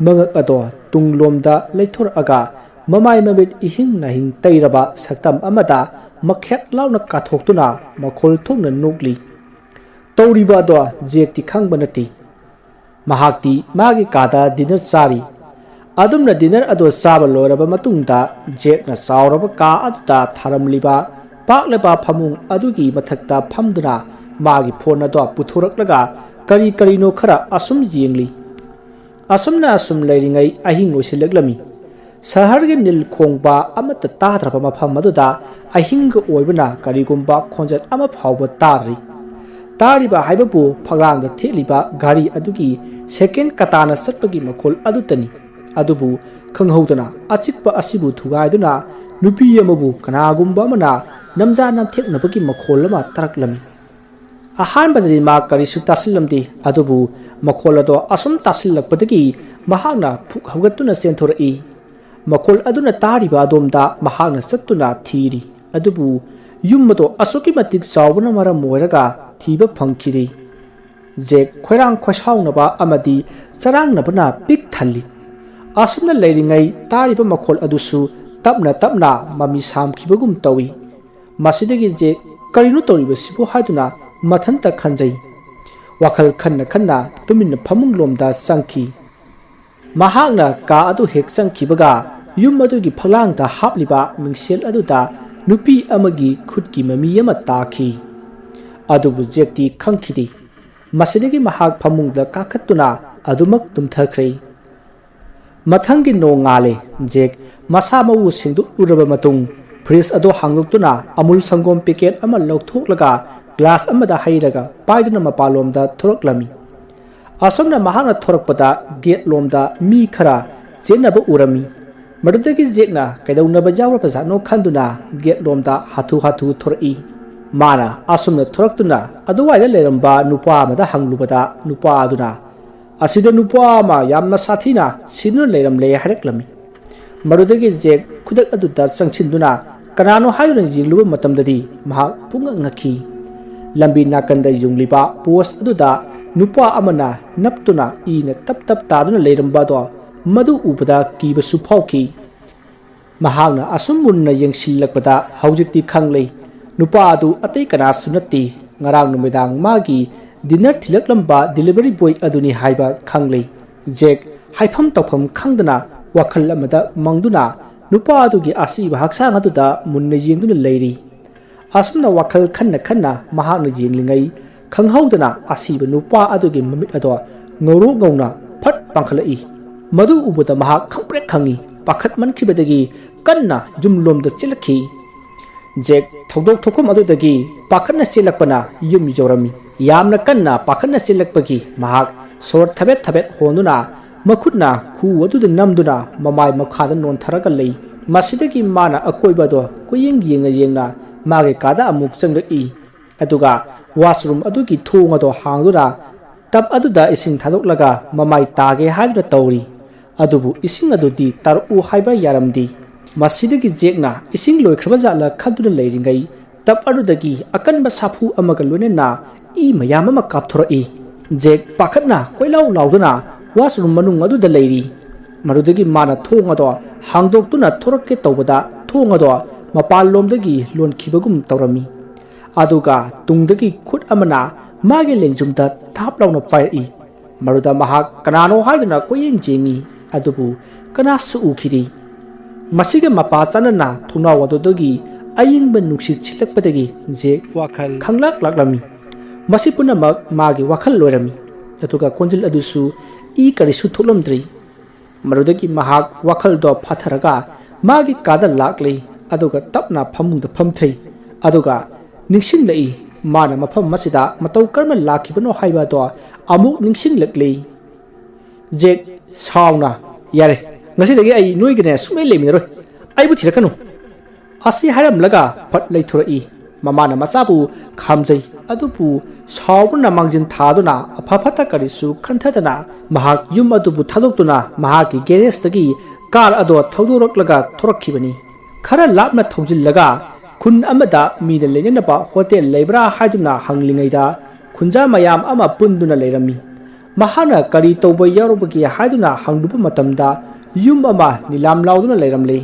ꯃꯉꯛ ꯑꯗꯣ ꯇꯨꯡꯂꯣꯝꯗ ꯂꯩꯊꯣꯔꯛꯑꯒ ꯃꯃꯥꯏ ꯃꯃꯤꯠ ꯏꯍꯤꯡ ꯅꯥꯍꯤꯡ ꯇꯩꯔꯕ ꯁꯛꯇꯝ ꯑꯃꯗ ꯃꯈꯦꯠ ꯂꯥꯎꯅ ꯀꯥꯊꯣꯛꯇꯨꯅ ꯃꯈꯣꯜ ꯊꯣꯛꯅ ꯅꯣꯛꯂꯤ꯫ ꯇꯧꯔꯤꯕ ꯑꯗꯣ ꯖꯦꯛꯇꯤ ꯈꯪꯕ ꯅꯠꯇꯦ꯫ ꯃꯍꯥꯛꯇꯤ ꯃꯥꯒꯤ ꯀꯥꯗ ꯗꯤꯅꯔ ꯆꯥꯔꯤ꯫ ꯑꯗꯨꯝꯅ ꯗꯤꯅꯔ ꯑꯗꯨ ꯆꯥꯕ ꯂꯣꯏꯔꯕ ꯃꯇꯨꯡꯗ ꯖꯦꯛꯅ ꯆꯥꯎꯔꯕ ꯀꯥ ꯑꯗꯨꯗ ꯊꯥꯔꯝꯂꯤꯕ ꯄꯥꯛꯂꯕ ꯐꯃꯨꯡ ꯑꯗꯨꯒꯤ ꯃꯊꯛꯇ ꯐꯝꯗꯨꯅ ꯃꯥꯒꯤ ꯐꯣꯟ ꯑꯗꯨ ꯄꯨꯊꯣꯔꯛꯂꯒ ꯀꯔꯤ ꯀꯔꯤꯅꯣ ꯈꯔ ꯑꯁꯨꯝ ꯌꯦꯡꯂꯤ꯫ ꯑꯁꯨꯝꯅ ꯑꯁꯨꯝ ꯂꯩꯔꯤꯉꯩ ꯑꯍꯤꯡ ꯑꯣꯏꯁꯤꯜꯂꯛꯂꯝꯃꯤ꯫ ꯁꯍꯔꯒꯤ ꯅꯤꯜ ꯈꯣꯡꯕ ꯑꯃꯠꯇ ꯇꯥꯗ꯭ꯔꯕ ꯃꯐꯝ ꯑꯗꯨꯗ ꯑꯍꯤꯡꯒ ꯑꯣꯏꯕꯅ ꯀꯔꯤꯒꯨꯝꯕ ꯈꯣꯟꯖꯦꯜ ꯑꯃ ꯐꯥꯎꯕ ꯇꯥꯗ꯭ꯔꯤ꯫ ꯇꯥꯔꯤꯕ ꯍꯥꯏꯕꯕꯨ ꯐꯛꯂꯥꯡꯗ ꯊꯦꯠꯂꯤꯕ ꯘꯔꯤ ꯑꯗꯨꯒꯤ ꯁꯦꯀꯦꯟ ꯀꯇꯥꯅ ꯆꯠꯄꯒꯤ ꯃꯈꯣꯜ ꯑꯗꯨꯇꯅꯤ꯫ ꯑꯗꯨꯕꯨ ꯈꯪꯍꯧꯗꯅ ꯑꯆꯤꯛꯄ ꯑꯁꯤꯕꯨ ꯊꯨꯒꯥꯏꯗꯨꯅ ꯅꯨꯄꯤ ꯑꯃꯕꯨ ꯀꯅꯥꯒꯨꯝꯕ ꯑꯃꯅ ꯅꯝꯖꯥ ꯅꯝꯊꯦꯛꯅꯕꯒꯤ ꯃꯈꯣꯜ ꯑꯃ ꯇꯥꯔꯛꯂꯝꯃꯤ꯫ ꯑꯍꯥꯟꯕꯗꯗꯤ ꯃꯥ ꯀꯔꯤꯁꯨ ꯇꯥꯁꯤꯜꯂꯝꯗꯦ, ꯑꯗꯨꯕꯨ ꯃꯈꯣꯜ ꯑꯗꯣ ꯑꯁꯨꯝ ꯇꯥꯁꯤꯜꯂꯛꯄꯗꯒꯤ ꯃꯍꯥꯛꯅ ꯐꯨꯛ ꯍꯧꯒꯠꯇꯨꯅ ꯆꯦꯟꯊꯣꯔꯛꯏ꯫ ꯃꯈꯣꯜ ꯑꯗꯨꯅ ꯇꯥꯔꯤꯕ ꯑꯗꯣꯝꯗ ꯃꯍꯥꯛꯅ ꯆꯠꯇꯨꯅ ꯊꯤꯔꯤ꯫ ꯑꯗꯨꯕꯨ ꯌꯨꯝ ꯑꯗꯣ ꯑꯁꯨꯛꯀꯤ ꯃꯇꯤꯛ ꯆꯥꯎꯕꯅ ꯃꯔꯝ ꯑꯣꯏꯔꯒ ꯊꯤꯕ ꯐꯪꯈꯤꯗꯦ꯫ ꯖꯦꯛ ꯈꯣꯏꯔꯥꯡ ꯈꯣꯏꯁꯥꯎꯅꯕ ꯑꯃꯗꯤ ꯆꯔꯥꯡꯅꯕꯅ ꯄꯤꯛ ꯊꯜꯂꯤ꯫ ꯑꯁꯨꯝꯅ ꯂꯩꯔꯤꯉꯩ ꯇꯥꯔꯤꯕ ꯃꯈꯣꯜ ꯑꯗꯨꯁꯨ ꯇꯞꯅ ꯇꯞꯅ ꯃꯃꯤ ꯁꯥꯝꯈꯤꯕꯒꯨꯝ ꯇꯧꯏ꯫ ꯃꯁꯤꯗꯒꯤ ꯖꯦꯛ "ꯀꯔꯤꯅꯣ ꯇꯧꯔꯤꯕꯁꯤꯕꯨ?" ꯍꯥꯏꯗꯨꯅ ꯃꯊꯟꯇ ꯈꯟꯖꯩ꯫ ꯋꯥꯈꯜ ꯈꯟꯅ ꯈꯟꯅ ꯇꯨꯃꯤꯟꯅ ꯐꯃꯨꯡꯂꯣꯝꯗ ꯆꯪꯈꯤ꯫ ꯃꯍꯥꯛꯅ ꯀꯥ ꯑꯗꯨ ꯍꯦꯛ ꯆꯪꯈꯤꯕꯒ ꯌꯨꯝ ꯑꯗꯨꯒꯤ ꯐꯛꯂꯥꯡꯗ ꯍꯥꯞꯂꯤꯕ ꯃꯤꯡꯁꯦꯜ ꯑꯗꯨꯗ ꯅꯨꯄꯤ ꯑꯃꯒꯤ ꯈꯨꯠꯀꯤ ꯃꯃꯤ ꯑꯃ ꯇꯥꯈꯤ꯫ ꯑꯗꯨꯕꯨ ꯖꯦꯛꯇꯤ ꯈꯪꯈꯤꯗꯦ꯫ ꯃꯁꯤꯗꯒꯤ ꯃꯍꯥꯛ ꯐꯃꯨꯡꯗ ꯀꯥꯈꯠꯇꯨꯅ ꯑꯗꯨꯃꯛ ꯇꯨꯝꯊꯈ꯭ꯔꯦ꯫ ꯃꯊꯪꯒꯤ ꯅꯣꯡꯉꯥꯜꯂꯦ꯫ ꯖꯦꯛ ꯃꯁꯥ ꯃꯎ ꯁꯦꯡꯗꯣꯛꯂꯨꯔꯕ ꯃꯇꯨꯡ ꯐ꯭ꯔꯤꯖ ꯑꯗꯨ ꯍꯥꯡꯗꯣꯛꯇꯨꯅ ꯑꯃꯨꯜ ꯁꯪꯒꯣꯝ ꯄꯦꯀꯦꯠ ꯑꯃ ꯂꯧꯊꯣꯛꯂꯒ ꯒ꯭ꯂꯥꯁ ꯑꯃꯗ ꯍꯩꯔꯒ ꯄꯥꯏꯗꯨꯅ ꯃꯄꯥꯟꯂꯣꯝꯗ ꯊꯣꯔꯛꯂꯝꯃꯤ꯫ ꯑꯁꯨꯝꯅ ꯃꯍꯥꯛꯅ ꯊꯣꯔꯛꯄꯗ ꯒꯦꯠ ꯂꯣꯝꯗ ꯃꯤ ꯈꯔ ꯆꯦꯟꯅꯕ ꯎꯔꯝꯃꯤ꯫ ꯃꯗꯨꯗꯒꯤ ꯖꯦꯛꯅ ꯀꯩꯗꯧꯅꯕ ꯌꯥꯎꯔꯕꯖꯥꯠꯅꯣ ꯈꯟꯗꯨꯅ ꯒꯦꯠ ꯂꯣꯝꯗ ꯍꯥꯊꯨ ꯍꯥꯊꯨ ꯊꯣꯔꯛꯏ꯫ ꯃꯥꯅ ꯑꯁꯨꯝꯅ ꯊꯣꯔꯛꯇꯨꯅ ꯑꯗꯨꯋꯥꯏꯗ ꯂꯩꯔꯝꯕ ꯅꯨꯄꯥ ꯑꯃꯗ ꯍꯪꯂꯨꯕꯗ ꯅꯨꯄꯥ ꯑꯗꯨꯅ "ꯑꯁꯤꯗ ꯅꯨꯄꯥ ꯑꯃ ꯌꯥꯝꯅ ꯁꯥꯊꯤꯅ ꯁꯤꯗꯨꯅ ꯂꯩꯔꯝꯂꯦ" ꯍꯥꯏꯔꯛꯂꯝꯃꯤ꯫ ꯃꯗꯨꯗꯒꯤ ꯖꯦꯛ ꯈꯨꯗꯛ ꯑꯗꯨꯗ ꯆꯪꯁꯤꯟꯗꯨꯅ ꯀꯅꯥꯅꯣ ꯍꯥꯏꯗꯨꯅ ꯌꯦꯡꯂꯨꯕ ꯃꯇꯝꯗꯗꯤ ꯃꯍꯥꯛ ꯄꯨꯡꯉꯛ ꯉꯛꯈꯤ꯫ ꯂꯝꯕꯤ ꯅꯥꯀꯟꯗ ꯌꯨꯡꯂꯤꯕ ꯄꯣꯁ ꯑꯗꯨꯗ ꯅꯨꯄꯥ ꯑꯃꯅ ꯅꯞꯇꯨꯅ ꯏꯅ ꯇꯞ ꯇꯞ ꯇꯥꯗꯨꯅ ꯂꯩꯔꯝꯕ ꯑꯗꯣ ꯃꯗꯨ ꯎꯕꯗ ꯀꯤꯕꯁꯨ ꯐꯥꯎꯈꯤ꯫ ꯃꯍꯥꯛꯅ ꯑꯁꯨꯝ ꯃꯨꯟꯅ ꯌꯦꯡꯁꯤꯜꯂꯛꯄꯗ ꯍꯧꯖꯤꯛꯇꯤ ꯈꯪꯂꯦ, ꯅꯨꯄꯥ ꯑꯗꯨ ꯑꯇꯩ ꯀꯅꯥꯁꯨ ꯅꯠꯇꯦ꯫ ꯉꯔꯥꯡ ꯅꯨꯃꯤꯗꯥꯡ ꯃꯥꯒꯤ ꯗꯤꯅꯔ ꯊꯤꯜꯂꯛꯂꯝꯕ ꯗꯤꯂꯤꯚꯔꯤ ꯕꯣꯏ ꯑꯗꯨꯅꯤ ꯍꯥꯏꯕ ꯈꯪꯂꯦ꯫ ꯖꯦꯛ ꯍꯥꯏꯐꯝ ꯇꯧꯐꯝ ꯈꯪꯗꯅ ꯋꯥꯈꯜ ꯑꯃꯗ ꯃꯪꯗꯨꯅ ꯅꯨꯄꯥ ꯑꯗꯨꯒꯤ ꯑꯁꯤꯕ ꯍꯛꯆꯥꯡ ꯑꯗꯨꯗ ꯃꯨꯟꯅ ꯌꯦꯡꯗꯨꯅ ꯂꯩꯔꯤ꯫ ꯑꯁꯨꯝꯅ ꯋꯥꯈꯜ ꯈꯟꯅ ꯈꯟꯅ ꯃꯍꯥꯛꯅ ꯌꯦꯡꯂꯤꯉꯩ ꯈꯪꯍꯧꯗꯅ ꯑꯁꯤꯕ ꯅꯨꯄꯥ ꯑꯗꯨꯒꯤ ꯃꯃꯤꯠ ꯑꯗꯣ ꯉꯧꯔꯣꯛ ꯉꯧꯅ ꯐꯠ ꯄꯥꯡꯈꯠꯂꯛꯏ꯫ ꯃꯗꯨ ꯎꯕꯗ ꯃꯍꯥꯛ ꯈꯪꯄ꯭ꯔꯦꯛ ꯈꯪꯉꯤ꯫ ꯄꯥꯈꯠꯃꯟꯈꯤꯕꯗꯒꯤ ꯀꯟꯅ ꯌꯨꯝꯂꯣꯝꯗ ꯆꯦꯜꯂꯛꯈꯤ꯫ ꯖꯦꯛ ꯊꯧꯗꯣꯛ ꯊꯣꯛꯐꯝ ꯑꯗꯨꯗꯒꯤ ꯄꯥꯈꯠꯅ ꯆꯦꯜꯂꯛꯄꯅ ꯌꯨꯝ ꯌꯧꯔꯝꯃꯤ꯫ ꯌꯥꯝꯅ ꯀꯟꯅ ꯄꯥꯈꯠꯅ ꯆꯦꯜꯂꯛꯄꯒꯤ ꯃꯍꯥꯛ ꯁꯣꯔ ꯊꯕꯦꯠ ꯊꯕꯦꯠ ꯍꯣꯟꯗꯨꯅ ꯃꯈꯨꯠꯅ ꯈꯨꯎ ꯑꯗꯨꯗ ꯅꯝꯗꯨꯅ ꯃꯃꯥꯏ ꯃꯈꯥꯗ ꯅꯣꯟꯊꯔꯒ ꯂꯩ꯫ ꯃꯁꯤꯗꯒꯤ ꯃꯥꯅ ꯑꯀꯣꯏꯕ ꯑꯗꯣ ꯀꯣꯏꯌꯦꯡ ꯌꯦꯡꯅ ꯌꯦꯡꯅ ꯃꯥꯒꯤ ꯀꯥꯗ ꯑꯃꯨꯛ ꯆꯪꯂꯛꯏ꯫ ꯑꯗꯨꯒ ꯋꯥꯁꯔꯨꯝ ꯑꯗꯨꯒꯤ ꯊꯣꯡ ꯑꯗꯣ ꯍꯥꯡꯗꯨꯅ ꯇꯞ ꯑꯗꯨꯗ ꯏꯁꯤꯡ ꯊꯥꯗꯣꯛꯂꯒ ꯃꯃꯥꯏ ꯇꯥꯒꯦ ꯍꯥꯏꯗꯨꯅ ꯇꯧꯔꯤ꯫ ꯑꯗꯨꯕꯨ ꯏꯁꯤꯡ ꯑꯗꯨꯗꯤ ꯇꯥꯔꯛꯎ ꯍꯥꯏꯕ ꯌꯥꯔꯝꯗꯦ꯫ ꯃꯁꯤꯗꯒꯤ ꯖꯦꯛꯅ ꯏꯁꯤꯡ ꯂꯣꯏꯈ꯭ꯔꯕ ꯖꯥꯠꯂ ꯈꯟꯗꯨꯅ ꯂꯩꯔꯤꯉꯩ ꯇꯞ ꯑꯗꯨꯗꯒꯤ ꯑꯀꯟꯕ ꯁꯥꯐꯨ ꯑꯃꯒ ꯂꯣꯏꯅꯅ ꯏ ꯃꯌꯥꯝ ꯑꯃ ꯀꯥꯞꯊꯣꯔꯛꯏ꯫ ꯖꯦꯛ ꯄꯥꯈꯠꯅ ꯀꯣꯏꯂꯥꯎ ꯂꯥꯎꯗꯨꯅ ꯋꯥꯁꯔꯨꯝ ꯃꯅꯨꯡ ꯑꯗꯨꯗ ꯂꯩꯔꯤ꯫ ꯃꯗꯨꯗꯒꯤ ꯃꯥꯅ ꯊꯣꯡ ꯑꯗꯣ ꯍꯥꯡꯗꯣꯛꯇꯨꯅ ꯊꯣꯔꯛꯀꯦ ꯇꯧꯕꯗ ꯊꯣꯡ ꯑꯗꯣ ꯃꯄꯥꯟꯂꯣꯝꯗꯒꯤ ꯂꯣꯟꯈꯤꯕꯒꯨꯝ ꯇꯧꯔꯝꯃꯤ꯫ ꯑꯗꯨꯒ ꯇꯨꯡꯗꯒꯤ ꯈꯨꯠ ꯑꯃꯅ ꯃꯥꯒꯤ ꯂꯦꯡꯖꯨꯝꯗ ꯊꯥꯞ ꯂꯥꯎꯅ ꯄꯥꯏꯔꯛꯏ꯫ ꯃꯗꯨꯗ ꯃꯍꯥꯛ ꯀꯅꯥꯅꯣ ꯍꯥꯏꯗꯨꯅ ꯀꯣꯏꯌꯦꯡ ꯌꯦꯡꯉꯤ, ꯑꯗꯨꯕꯨ ꯀꯅꯥꯁꯨ ꯎꯈꯤꯗꯦ꯫ ꯃꯁꯤꯒ ꯃꯄꯥ ꯆꯥꯅꯅ ꯊꯣꯡꯅꯥꯎ ꯑꯗꯨꯗꯒꯤ ꯑꯏꯪꯕ ꯅꯨꯡꯁꯤꯠ ꯁꯤꯠꯂꯛꯄꯗꯒꯤ ꯖꯦꯛ ꯋꯥꯈꯜ ꯈꯪꯂꯥꯛ ꯂꯥꯛꯂꯝꯃꯤ꯫ ꯃꯁꯤ ꯄꯨꯝꯅꯃꯛ ꯃꯥꯒꯤ ꯋꯥꯈꯜ ꯑꯣꯏꯔꯝꯃꯤ, ꯑꯗꯨꯒ ꯈꯣꯟꯖꯦꯜ ꯑꯗꯨꯁꯨ ꯏ ꯀꯔꯤꯁꯨ ꯊꯣꯛꯂꯝꯗ꯭ꯔꯤ꯫ ꯃꯗꯨꯗꯒꯤ ꯃꯍꯥꯛ ꯋꯥꯈꯜꯗꯣ ꯐꯥꯊꯔꯒ ꯃꯥꯒꯤ ꯀꯥꯗ ꯂꯥꯛꯂꯤ, ꯑꯗꯨꯒ ꯇꯞꯅ ꯐꯃꯨꯡꯗ ꯐꯝꯊꯩ꯫ ꯑꯗꯨꯒ ꯅꯤꯡꯁꯤꯡꯂꯛꯏ, ꯃꯥꯅ ꯃꯐꯝ ꯑꯁꯤꯗ ꯃꯇꯧ ꯀꯔꯝꯅ ꯂꯥꯛꯈꯤꯕꯅꯣ ꯍꯥꯏꯕ ꯑꯗꯣ ꯑꯃꯨꯛ ꯅꯤꯡꯁꯤꯡꯂꯛꯂꯤ꯫ ꯖꯦꯛ ꯁꯥꯎꯅ, "ꯌꯥꯔꯦ, ꯉꯁꯤꯗꯒꯤ ꯑꯩ ꯅꯣꯏꯒꯅꯦ ꯁꯨꯡꯂꯩ ꯂꯩꯃꯤꯟꯅꯔꯣꯏ꯫ ꯑꯩꯕꯨ ꯊꯤꯔꯛꯀꯅꯨ"꯫ ꯑꯁꯤ ꯍꯥꯏꯔꯝꯂꯒ ꯐꯠ ꯂꯩꯊꯣꯔꯛꯏ꯫ ꯃꯃꯥꯅ ꯃꯆꯥꯕꯨ ꯈꯥꯝꯖꯩ, ꯑꯗꯨꯕꯨ ꯁꯥꯎꯕꯅ ꯃꯥꯡꯖꯤꯟ ꯊꯥꯗꯨꯅ ꯑꯐ ꯐꯠꯇ ꯀꯔꯤꯁꯨ ꯈꯟꯊꯗꯅ ꯃꯍꯥꯛ ꯌꯨꯝ ꯑꯗꯨꯕꯨ ꯊꯥꯗꯣꯛꯇꯨꯅ ꯃꯍꯥꯛꯀꯤ ꯒꯦꯔꯦꯖꯇꯒꯤ ꯀꯥꯔ ꯑꯗꯣ ꯊꯧꯗꯣꯔꯛꯂꯒ ꯊꯣꯔꯛꯈꯤꯕꯅꯤ꯫ ꯈꯔ ꯂꯥꯞꯅ ꯊꯧꯖꯤꯜꯂꯒ ꯈꯨꯟ ꯑꯃꯗ ꯃꯤꯅ ꯂꯩꯅꯅꯕ ꯍꯣꯇꯦꯜ ꯂꯩꯕ꯭ꯔꯥ ꯍꯥꯏꯗꯨꯅ ꯍꯪꯂꯤꯉꯩꯗ ꯈꯨꯟꯖꯥ ꯃꯌꯥꯝ ꯑꯃ ꯄꯨꯟꯗꯨꯅ ꯂꯩꯔꯝꯃꯤ꯫ ꯃꯍꯥꯛꯅ ꯀꯔꯤ ꯇꯧꯕ ꯌꯥꯎꯔꯨꯕꯒꯦ ꯍꯥꯏꯗꯨꯅ ꯍꯪꯂꯨꯕ ꯃꯇꯝꯗ ꯌꯨꯝ ꯑꯃ ꯅꯤꯂꯥꯝ ꯂꯥꯎꯗꯨꯅ ꯂꯩꯔꯝꯂꯦ꯫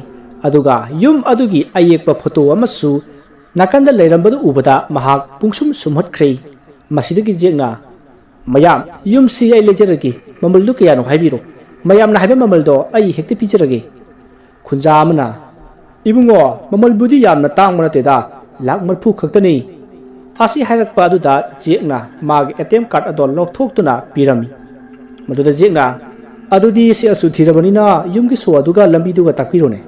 ꯑꯗꯨꯒ ꯌꯨꯝ ꯑꯗꯨꯒꯤ ꯑꯌꯦꯛꯄ ꯐꯣꯇꯣ ꯑꯃꯁꯨ ꯅꯥꯀꯟꯗ ꯂꯩꯔꯝꯕꯗꯨ ꯎꯕꯗ ꯃꯍꯥꯛ ꯄꯨꯡꯁꯨꯝ ꯁꯨꯝꯍꯠꯈ꯭ꯔꯦ꯫ ꯃꯁꯤꯗꯒꯤ ꯖꯦꯛꯅ, "ꯃꯌꯥꯝ, ꯌꯨꯝꯁꯤ ꯑꯩ ꯂꯩꯖꯔꯒꯦ, ꯃꯃꯜꯗꯨ ꯀꯌꯥꯅꯣ ꯍꯥꯏꯕꯤꯔꯣ꯫ ꯃꯌꯥꯝꯅ ꯍꯥꯏꯕ ꯃꯃꯜꯗꯣ ꯑꯩ ꯍꯦꯛꯇ ꯄꯤꯖꯔꯒꯦ"꯫ ꯈꯨꯟꯖꯥ ꯑꯃꯅ, "ꯏꯕꯨꯡꯉꯣ, ꯃꯃꯜꯕꯨꯗꯤ ꯌꯥꯝꯅ ꯇꯥꯡꯕ ꯅꯠꯇꯦꯗ, ꯂꯥꯛ ꯃꯔꯤꯐꯨ ꯈꯛꯇꯅꯤ"꯫ ꯑꯁꯤ ꯍꯥꯏꯔꯛꯄ ꯑꯗꯨꯗ ꯖꯦꯛꯅ ꯃꯥꯒꯤ ꯑꯦ ꯇꯤ ꯑꯦꯝ ꯀꯥꯔꯗ ꯑꯗꯣ ꯂꯧꯊꯣꯛꯇꯨꯅ ꯄꯤꯔꯝꯃꯤ꯫ ꯃꯗꯨꯗ ꯖꯦꯛꯅ, "ꯑꯗꯨꯗꯤ ꯁꯤ ꯑꯁꯨ ꯊꯤꯔꯕꯅꯤꯅ ꯌꯨꯝꯒꯤ ꯁꯣ ꯑꯗꯨꯒ ꯂꯝꯕꯤꯗꯨꯒ ꯇꯥꯛꯄꯤꯔꯣꯅꯦ"꯫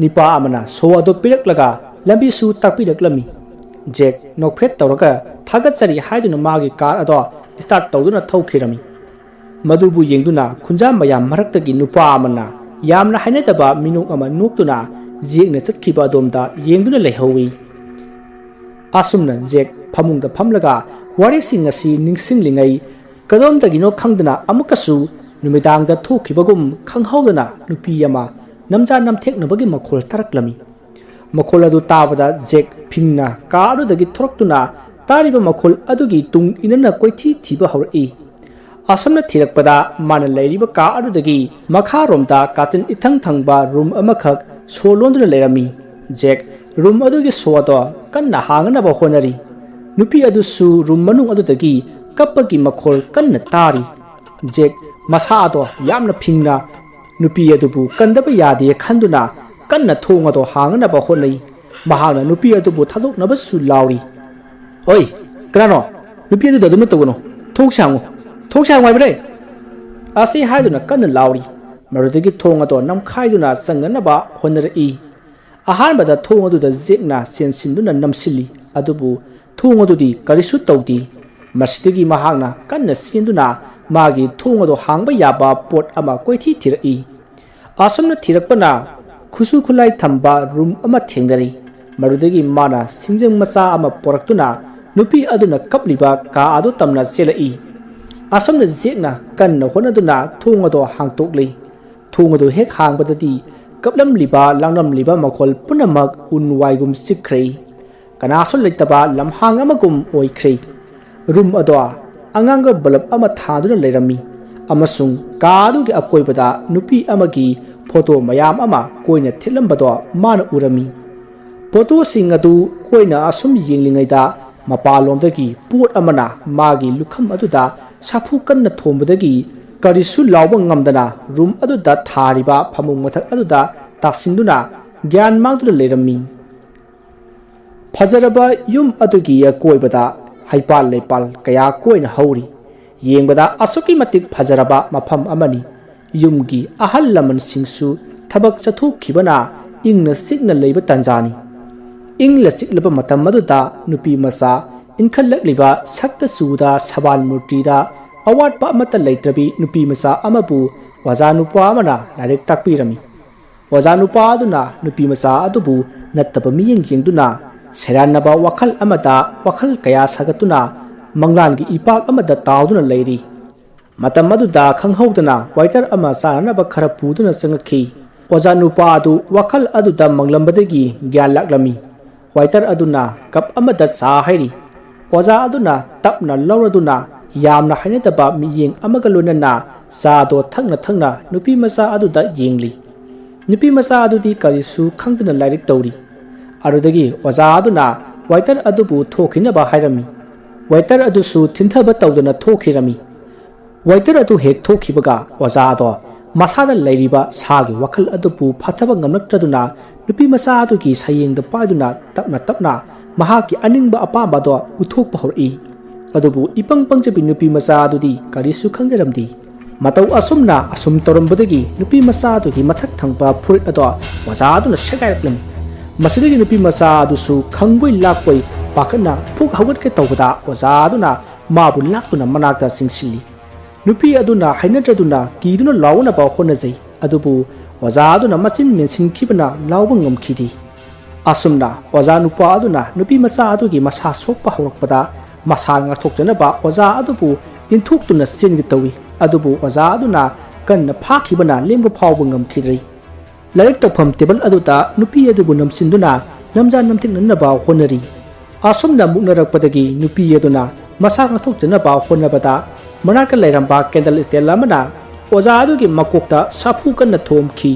ꯅꯤꯄꯥ ꯑꯃꯅ ꯁꯣ ꯑꯗꯨ ꯄꯤꯔꯛꯂꯒ ꯂꯝꯕꯤꯁꯨ ꯇꯥꯛꯄꯤꯔꯛꯂꯝꯃꯤ꯫ ꯖꯦꯛ ꯅꯣꯛꯐꯦꯠ ꯇꯧꯔꯒ "ꯊꯥꯒꯠꯆꯔꯤ" ꯍꯥꯏꯗꯨꯅ ꯃꯥꯒꯤ ꯀꯥꯔ ꯑꯗꯣ ꯁ꯭ꯇꯥꯔꯠ ꯇꯧꯗꯨꯅ ꯊꯧꯈꯤꯔꯝꯃꯤ꯫ ꯃꯗꯨꯕꯨ ꯌꯦꯡꯗꯨꯅ ꯈꯨꯟꯖꯥ ꯃꯌꯥꯝ ꯃꯔꯛꯇꯒꯤ ꯅꯨꯄꯥ ꯑꯃꯅ ꯌꯥꯝꯅ ꯍꯩꯅꯗꯕ ꯃꯤꯅꯣꯛ ꯑꯃ ꯅꯣꯛꯇꯨꯅ ꯖꯦꯛꯅ ꯆꯠꯈꯤꯕ ꯑꯗꯣꯝꯗ ꯌꯦꯡꯗꯨꯅ ꯂꯩꯍꯧꯏ꯫ ꯑꯁꯨꯝꯅ ꯖꯦꯛ ꯐꯃꯨꯡꯗ ꯐꯝꯂꯒ ꯋꯥꯔꯤꯁꯤꯡ ꯑꯁꯤ ꯅꯤꯡꯁꯤꯡꯂꯤꯉꯩ, ꯀꯗꯣꯝꯗꯒꯤꯅꯣ ꯈꯪꯗꯅ ꯑꯃꯨꯛꯀꯁꯨ ꯅꯨꯃꯤꯗꯥꯡꯗ ꯊꯣꯛꯈꯤꯕꯒꯨꯝ ꯈꯪꯍꯧꯗꯅ ꯅꯨꯄꯤ ꯑꯃ ꯅꯝꯖꯥ ꯅꯝꯊꯦꯛꯅꯕꯒꯤ ꯃꯈꯣꯜ ꯇꯥꯔꯛꯂꯝꯃꯤ꯫ ꯃꯈꯣꯜ ꯑꯗꯨ ꯇꯥꯕꯗ ꯖꯦꯛ ꯐꯤꯡꯅ ꯀꯥ ꯑꯗꯨꯗꯒꯤ ꯊꯣꯔꯛꯇꯨꯅ ꯇꯥꯔꯤꯕ ꯃꯈꯣꯜ ꯑꯗꯨꯒꯤ ꯇꯨꯡ ꯏꯟꯅꯅ ꯀꯣꯏꯊꯤ ꯊꯤꯕ ꯍꯧꯔꯛꯏ꯫ ꯑꯁꯨꯝꯅ ꯊꯤꯔꯛꯄꯗ ꯃꯥꯅ ꯂꯩꯔꯤꯕ ꯀꯥ ꯑꯗꯨꯗꯒꯤ ꯃꯈꯥꯔꯣꯝꯗ ꯀꯥꯆꯤꯟ ꯏꯊꯪ ꯊꯪꯕ ꯔꯨꯝ ꯑꯃꯈꯛ ꯁꯣ ꯂꯣꯟꯗꯨꯅ ꯂꯩꯔꯝꯃꯤ꯫ ꯖꯦꯛ ꯔꯨꯝ ꯑꯗꯨꯒꯤ ꯁꯣ ꯑꯗꯣ ꯀꯟꯅ ꯍꯥꯡꯅꯅꯕ ꯍꯣꯠꯅꯔꯤ꯫ ꯅꯨꯄꯤ ꯑꯗꯨꯁꯨ ꯔꯨꯝ ꯃꯅꯨꯡ ꯑꯗꯨꯗꯒꯤ ꯀꯞꯄꯒꯤ ꯃꯈꯣꯜ ꯀꯟꯅ ꯇꯥꯔꯤ꯫ ꯖꯦꯛ ꯃꯁꯥ ꯑꯗꯣ ꯌꯥꯝꯅ ꯐꯤꯡꯅ ꯅꯨꯄꯤ ꯑꯗꯨꯕꯨ ꯀꯟꯗꯕ ꯌꯥꯗꯦ ꯈꯟꯗꯨꯅ ꯀꯟꯅ ꯊꯣꯡ ꯑꯗꯣ ꯍꯥꯡꯅꯅꯕ ꯍꯣꯠꯅꯩ꯫ ꯃꯍꯥꯛꯅ ꯅꯨꯄꯤ ꯑꯗꯨꯕꯨ ꯊꯥꯗꯣꯛꯅꯕꯁꯨ ꯂꯥꯎꯔꯤ꯫ "ꯑꯣꯏ, ꯀꯅꯥꯅꯣ? ꯅꯨꯄꯤ ꯑꯗꯨꯗ ꯑꯗꯨꯝꯅ ꯇꯧꯒꯅꯨ꯫ ꯊꯣꯡꯁꯦ ꯍꯥꯡꯉꯨ꯫ ꯊꯣꯡꯁꯦ ꯍꯥꯡꯉꯨ ꯍꯥꯏꯕꯅꯦ!" ꯑꯁꯤ ꯍꯥꯏꯗꯨꯅ ꯀꯟꯅ ꯂꯥꯎꯔꯤ꯫ ꯃꯗꯨꯗꯒꯤ ꯊꯣꯡ ꯑꯗꯣ ꯅꯝꯈꯥꯏꯗꯨꯅ ꯆꯪꯅꯅꯕ ꯍꯣꯠꯅꯔꯛꯏ꯫ ꯑꯍꯥꯟꯕꯗ ꯊꯣꯡ ꯑꯗꯨꯗ ꯖꯦꯛꯅ ꯆꯦꯟꯁꯤꯟꯗꯨꯅ ꯅꯝꯁꯤꯜꯂꯤ, ꯑꯗꯨꯕꯨ ꯊꯣꯡ ꯑꯗꯨꯗꯤ ꯀꯔꯤꯁꯨ ꯇꯧꯗꯦ꯫ ꯃꯁꯤꯗꯒꯤ ꯃꯍꯥꯛꯅ ꯀꯟꯅ ꯆꯦꯟꯗꯨꯅ ꯃꯥꯒꯤ ꯊꯣꯡ ꯑꯗꯨ ꯍꯥꯡꯕ ꯌꯥꯕ ꯄꯣꯠ ꯑꯃ ꯀꯣꯏꯊꯤ ꯊꯤꯔꯛꯏ꯫ ꯑꯁꯨꯝꯅ ꯊꯤꯔꯛꯄꯅ ꯈꯨꯠꯁꯨ ꯈꯨꯠꯂꯥꯏ ꯊꯝꯕ ꯔꯨꯝ ꯑꯃ ꯊꯦꯡꯅꯔꯤ꯫ ꯃꯗꯨꯗꯒꯤ ꯃꯥꯅ ꯁꯤꯡꯖꯪ ꯃꯆꯥ ꯑꯃ ꯄꯨꯔꯛꯇꯨꯅ ꯅꯨꯄꯤ ꯑꯗꯨꯅ ꯀꯞꯂꯤꯕ ꯀꯥ ꯑꯗꯨ ꯇꯝꯅ ꯆꯦꯜꯂꯛꯏ꯫ ꯑꯁꯨꯝꯅ ꯖꯦꯛꯅ ꯀꯟꯅ ꯍꯣꯠꯅꯗꯨꯅ ꯊꯣꯡ ꯑꯗꯨ ꯍꯥꯡꯇꯣꯛꯂꯤ꯫ ꯊꯣꯡ ꯑꯗꯨ ꯍꯦꯛ ꯍꯥꯡꯕꯗꯗꯤ ꯀꯞꯂꯝꯂꯤꯕ ꯂꯥꯡꯂꯝꯂꯤꯕ ꯃꯈꯣꯜ ꯄꯨꯝꯅꯃꯛ ꯎꯟ ꯋꯥꯏꯒꯨꯝ ꯆꯤꯛꯈ꯭ꯔꯦ꯫ ꯀꯅꯥꯁꯨ ꯂꯩꯇꯕ ꯂꯝꯍꯥꯡ ꯑꯃꯒꯨꯝ ꯑꯣꯏꯈ꯭ꯔꯦ꯫ ꯔꯨꯝ ꯑꯗꯣ ꯑꯉꯥꯡꯕ ꯕꯜꯕ ꯑꯃ ꯊꯥꯗꯨꯅ ꯂꯩꯔꯝꯃꯤ ꯑꯃꯁꯨꯡ ꯀꯥ ꯑꯗꯨꯒꯤ ꯑꯀꯣꯏꯕꯗ ꯅꯨꯄꯤ ꯑꯃꯒꯤ ꯐꯣꯇꯣ ꯃꯌꯥꯝ ꯑꯃ ꯀꯣꯏꯅ ꯊꯦꯠꯂꯝꯕꯗꯣ ꯃꯥꯅ ꯎꯔꯝꯃꯤ꯫ ꯐꯣꯇꯣꯁꯤꯡ ꯑꯗꯨ ꯀꯣꯏꯅ ꯑꯁꯨꯝ ꯌꯦꯡꯂꯤꯉꯩꯗ ꯃꯄꯥꯟꯂꯣꯝꯗꯒꯤ ꯄꯣꯠ ꯑꯃꯅ ꯃꯥꯒꯤ ꯂꯨꯈꯝ ꯑꯗꯨꯗ ꯁꯥꯐꯨ ꯀꯟꯅ ꯊꯣꯝꯕꯗꯒꯤ ꯀꯔꯤꯁꯨ ꯂꯥꯎꯕ ꯉꯝꯗꯅ ꯔꯨꯝ ꯑꯗꯨꯗ ꯊꯥꯔꯤꯕ ꯐꯃꯨꯡ ꯃꯊꯛ ꯑꯗꯨꯗ ꯇꯥꯁꯤꯟꯗꯨꯅ ꯒ꯭ꯌꯥꯟ ꯃꯥꯡꯗꯨꯅ ꯂꯩꯔꯝꯃꯤ꯫ ꯐꯖꯔꯕ ꯌꯨꯝ ꯑꯗꯨꯒꯤ ꯑꯀꯣꯏꯕꯗ ꯍꯩꯄꯥꯜ ꯂꯩꯄꯥꯜ ꯀꯌꯥ ꯀꯣꯏꯅ ꯍꯧꯔꯤ꯫ ꯌꯦꯡꯕꯗ ꯑꯁꯨꯛꯀꯤ ꯃꯇꯤꯛ ꯐꯖꯔꯕ ꯃꯐꯝ ꯑꯃꯅꯤ꯫ ꯌꯨꯝꯒꯤ ꯑꯍꯜ ꯂꯃꯟꯁꯤꯡꯁꯨ ꯊꯕꯛ ꯆꯠꯊꯣꯛꯈꯤꯕꯅ ꯏꯪꯅ ꯆꯤꯛꯅ ꯂꯩꯕ ꯇꯥꯟꯖꯥꯅꯤ꯫ ꯏꯪꯂ ꯆꯤꯛꯂꯕ ꯃꯇꯝ ꯑꯗꯨꯗ ꯅꯨꯄꯤ ꯃꯆꯥ ꯏꯟꯈꯠꯂꯛꯂꯤꯕ ꯁꯛꯇ ꯆꯨꯗ ꯁꯕꯥꯟ ꯃꯨꯔꯇꯤꯗ ꯑꯋꯥꯠꯄ ꯑꯃꯠꯇ ꯂꯩꯇ꯭ꯔꯕꯤ ꯅꯨꯄꯤ ꯃꯆꯥ ꯑꯃꯕꯨ ꯑꯣꯖꯥ ꯅꯨꯄꯥ ꯑꯃꯅ ꯂꯥꯏꯔꯤꯛ ꯇꯥꯛꯄꯤꯔꯝꯃꯤ꯫ ꯑꯣꯖꯥ ꯅꯨꯄꯥ ꯑꯗꯨꯅ ꯅꯨꯄꯤ ꯃꯆꯥ ꯑꯗꯨꯕꯨ ꯅꯠꯇꯕ ꯃꯤꯠꯌꯦꯡ ꯌꯦꯡꯗꯨꯅ ꯁꯦꯔꯥꯟꯅꯕ ꯋꯥꯈꯜ ꯑꯃꯗ ꯋꯥꯈꯜ ꯀꯌꯥ ꯁꯥꯒꯠꯇꯨꯅ ꯃꯪꯂꯥꯟꯒꯤ ꯏꯄꯥꯛ ꯑꯃꯗ ꯇꯥꯎꯗꯨꯅ ꯂꯩꯔꯤ꯫ ꯃꯇꯝ ꯑꯗꯨꯗ ꯈꯪꯍꯧꯗꯅ ꯋꯥꯏꯇꯔ ꯑꯃ ꯆꯥꯅꯅꯕ ꯈꯔ ꯄꯨꯗꯨꯅ ꯆꯪꯉꯛꯈꯤ꯫ ꯑꯣꯖꯥ ꯅꯨꯄꯥ ꯑꯗꯨ ꯋꯥꯈꯜ ꯑꯗꯨꯗ ꯃꯪꯂꯝꯕꯗꯒꯤ ꯒ꯭ꯌꯥꯟ ꯂꯥꯛꯂꯝꯃꯤ꯫ ꯋꯥꯏꯇꯔ ꯑꯗꯨꯅ ꯀꯞ ꯑꯃꯗ ꯆꯥ ꯍꯩꯔꯤ꯫ ꯑꯣꯖꯥ ꯑꯗꯨꯅ ꯇꯞꯅ ꯂꯧꯔꯗꯨꯅ ꯌꯥꯝꯅ ꯍꯩꯅꯗꯕ ꯃꯤꯠꯌꯦꯡ ꯑꯃꯒ ꯂꯣꯏꯅꯅ ꯆꯥꯗꯣ ꯊꯛꯅ ꯊꯛꯅ ꯅꯨꯄꯤ ꯃꯆꯥ ꯑꯗꯨꯗ ꯌꯦꯡꯂꯤ꯫ ꯅꯨꯄꯤ ꯃꯆꯥ ꯑꯗꯨꯗꯤ ꯀꯔꯤꯁꯨ ꯈꯪꯗꯅ ꯂꯥꯏꯔꯤꯛ ꯇꯧꯔꯤ꯫ ꯑꯗꯨꯗꯒꯤ ꯑꯣꯖꯥ ꯑꯗꯨꯅ ꯋꯥꯏꯇꯔ ꯑꯗꯨꯕꯨ ꯊꯣꯛꯈꯤꯅꯕ ꯍꯥꯏꯔꯝꯃꯤ꯫ ꯋꯥꯏꯇꯔ ꯑꯗꯨꯁꯨ ꯊꯤꯟꯊꯕ ꯇꯧꯗꯅ ꯊꯣꯛꯈꯤꯔꯝꯃꯤ꯫ ꯋꯥꯏꯇꯔ ꯑꯗꯨ ꯍꯦꯛ ꯊꯣꯛꯈꯤꯕꯒ ꯑꯣꯖꯥ ꯑꯗꯣ ꯃꯁꯥꯗ ꯂꯩꯔꯤꯕ ꯁꯥꯒꯤ ꯋꯥꯈꯜ ꯑꯗꯨꯕꯨ ꯐꯥꯊꯕ ꯉꯝꯂꯛꯇ꯭ꯔꯗꯨꯅ ꯅꯨꯄꯤ ꯃꯆꯥ ꯑꯗꯨꯒꯤ ꯁꯌꯦꯡꯗ ꯄꯥꯏꯗꯨꯅ ꯇꯞꯅ ꯇꯞꯅ ꯃꯍꯥꯛꯀꯤ ꯑꯅꯤꯡꯕ ꯑꯄꯥꯝꯕ ꯑꯗꯣ ꯎꯠꯊꯣꯛꯄ ꯍꯧꯔꯛꯏ꯫ ꯑꯗꯨꯕꯨ ꯏꯄꯪ ꯄꯪꯖꯕꯤ ꯅꯨꯄꯤ ꯃꯆꯥ ꯑꯗꯨꯗꯤ ꯀꯔꯤꯁꯨ ꯈꯪꯖꯔꯝꯗꯦ꯫ ꯃꯇꯧ ꯑꯁꯨꯝꯅ ꯑꯁꯨꯝ ꯇꯧꯔꯝꯕꯗꯒꯤ ꯅꯨꯄꯤ ꯃꯆꯥ ꯑꯗꯨꯒꯤ ꯃꯊꯛ ꯊꯪꯕ ꯐꯨꯔꯤꯠ ꯑꯗꯣ ꯑꯣꯖꯥ ꯑꯗꯨꯅ ꯁꯦꯒꯥꯏꯔꯛꯂꯝꯃꯤ꯫ ꯃꯁꯤꯗꯒꯤ ꯅꯨꯄꯤ ꯃꯆꯥ ꯑꯗꯨꯁꯨ ꯈꯪꯕꯣꯏ ꯂꯥꯛꯄꯣꯏ ꯄꯥꯈꯠꯅ ꯐꯨꯛ ꯍꯧꯒꯠꯀꯦ ꯇꯧꯕꯗ ꯑꯣꯖꯥ ꯑꯗꯨꯅ ꯃꯥꯕꯨ ꯂꯥꯛꯇꯨꯅ ꯃꯅꯥꯛꯇ ꯆꯤꯡꯁꯤꯜꯂꯤ꯫ ꯅꯨꯄꯤ ꯑꯗꯨꯅ ꯍꯩꯅꯗ꯭ꯔꯗꯨꯅ ꯀꯤꯗꯨꯅ ꯂꯥꯎꯅꯕ ꯍꯣꯠꯅꯖꯩ, ꯑꯗꯨꯕꯨ ꯑꯣꯖꯥ ꯑꯗꯨꯅ ꯃꯆꯤꯟ ꯃꯦꯟꯁꯤꯟꯈꯤꯕꯅ ꯂꯥꯎꯕ ꯉꯝꯈꯤꯗꯦ꯫ ꯑꯁꯨꯝꯅ ꯑꯣꯖꯥ ꯅꯨꯄꯥ ꯑꯗꯨꯅ ꯅꯨꯄꯤ ꯃꯆꯥ ꯑꯗꯨꯒꯤ ꯃꯁꯥ ꯁꯣꯛꯄ ꯍꯧꯔꯛꯄꯗ ꯃꯁꯥ ꯉꯥꯛꯊꯣꯛꯆꯅꯕ ꯑꯣꯖꯥ ꯑꯗꯨꯕꯨ ꯏꯟꯊꯣꯛꯇꯨꯅ ꯆꯦꯟꯒꯦ ꯇꯧꯏ, ꯑꯗꯨꯕꯨ ꯑꯣꯖꯥ ꯑꯗꯨꯅ ꯀꯟꯅ ꯐꯥꯈꯤꯕꯅ ꯂꯦꯡꯕ ꯐꯥꯎꯕ ꯉꯝꯈꯤꯗ꯭ꯔꯤ꯫ ꯂꯥꯏꯔꯤꯛ ꯇꯧꯐꯝ ꯇꯦꯕꯜ ꯑꯗꯨꯗ ꯅꯨꯄꯤ ꯑꯗꯨꯕꯨ ꯅꯝꯁꯤꯟꯗꯨꯅ ꯅꯝꯖꯥ ꯅꯝꯊꯤꯛꯅꯅꯕ ꯍꯣꯠꯅꯔꯤ꯫ ꯑꯁꯨꯝꯅ ꯃꯨꯛꯅꯔꯛꯄꯗꯒꯤ ꯅꯨꯄꯤ ꯑꯗꯨꯅ ꯃꯁꯥ ꯉꯥꯛꯊꯣꯛꯆꯅꯕ ꯍꯣꯠꯅꯕꯗ ꯃꯅꯥꯛꯇ ꯂꯩꯔꯝꯕ ꯀꯦꯟꯗꯜ ꯁ꯭ꯇꯦꯟ ꯑꯃꯅ ꯑꯣꯖꯥ ꯑꯗꯨꯒꯤ ꯃꯀꯣꯛꯇ ꯁꯥꯐꯨ ꯀꯟꯅ ꯊꯣꯝꯈꯤ꯫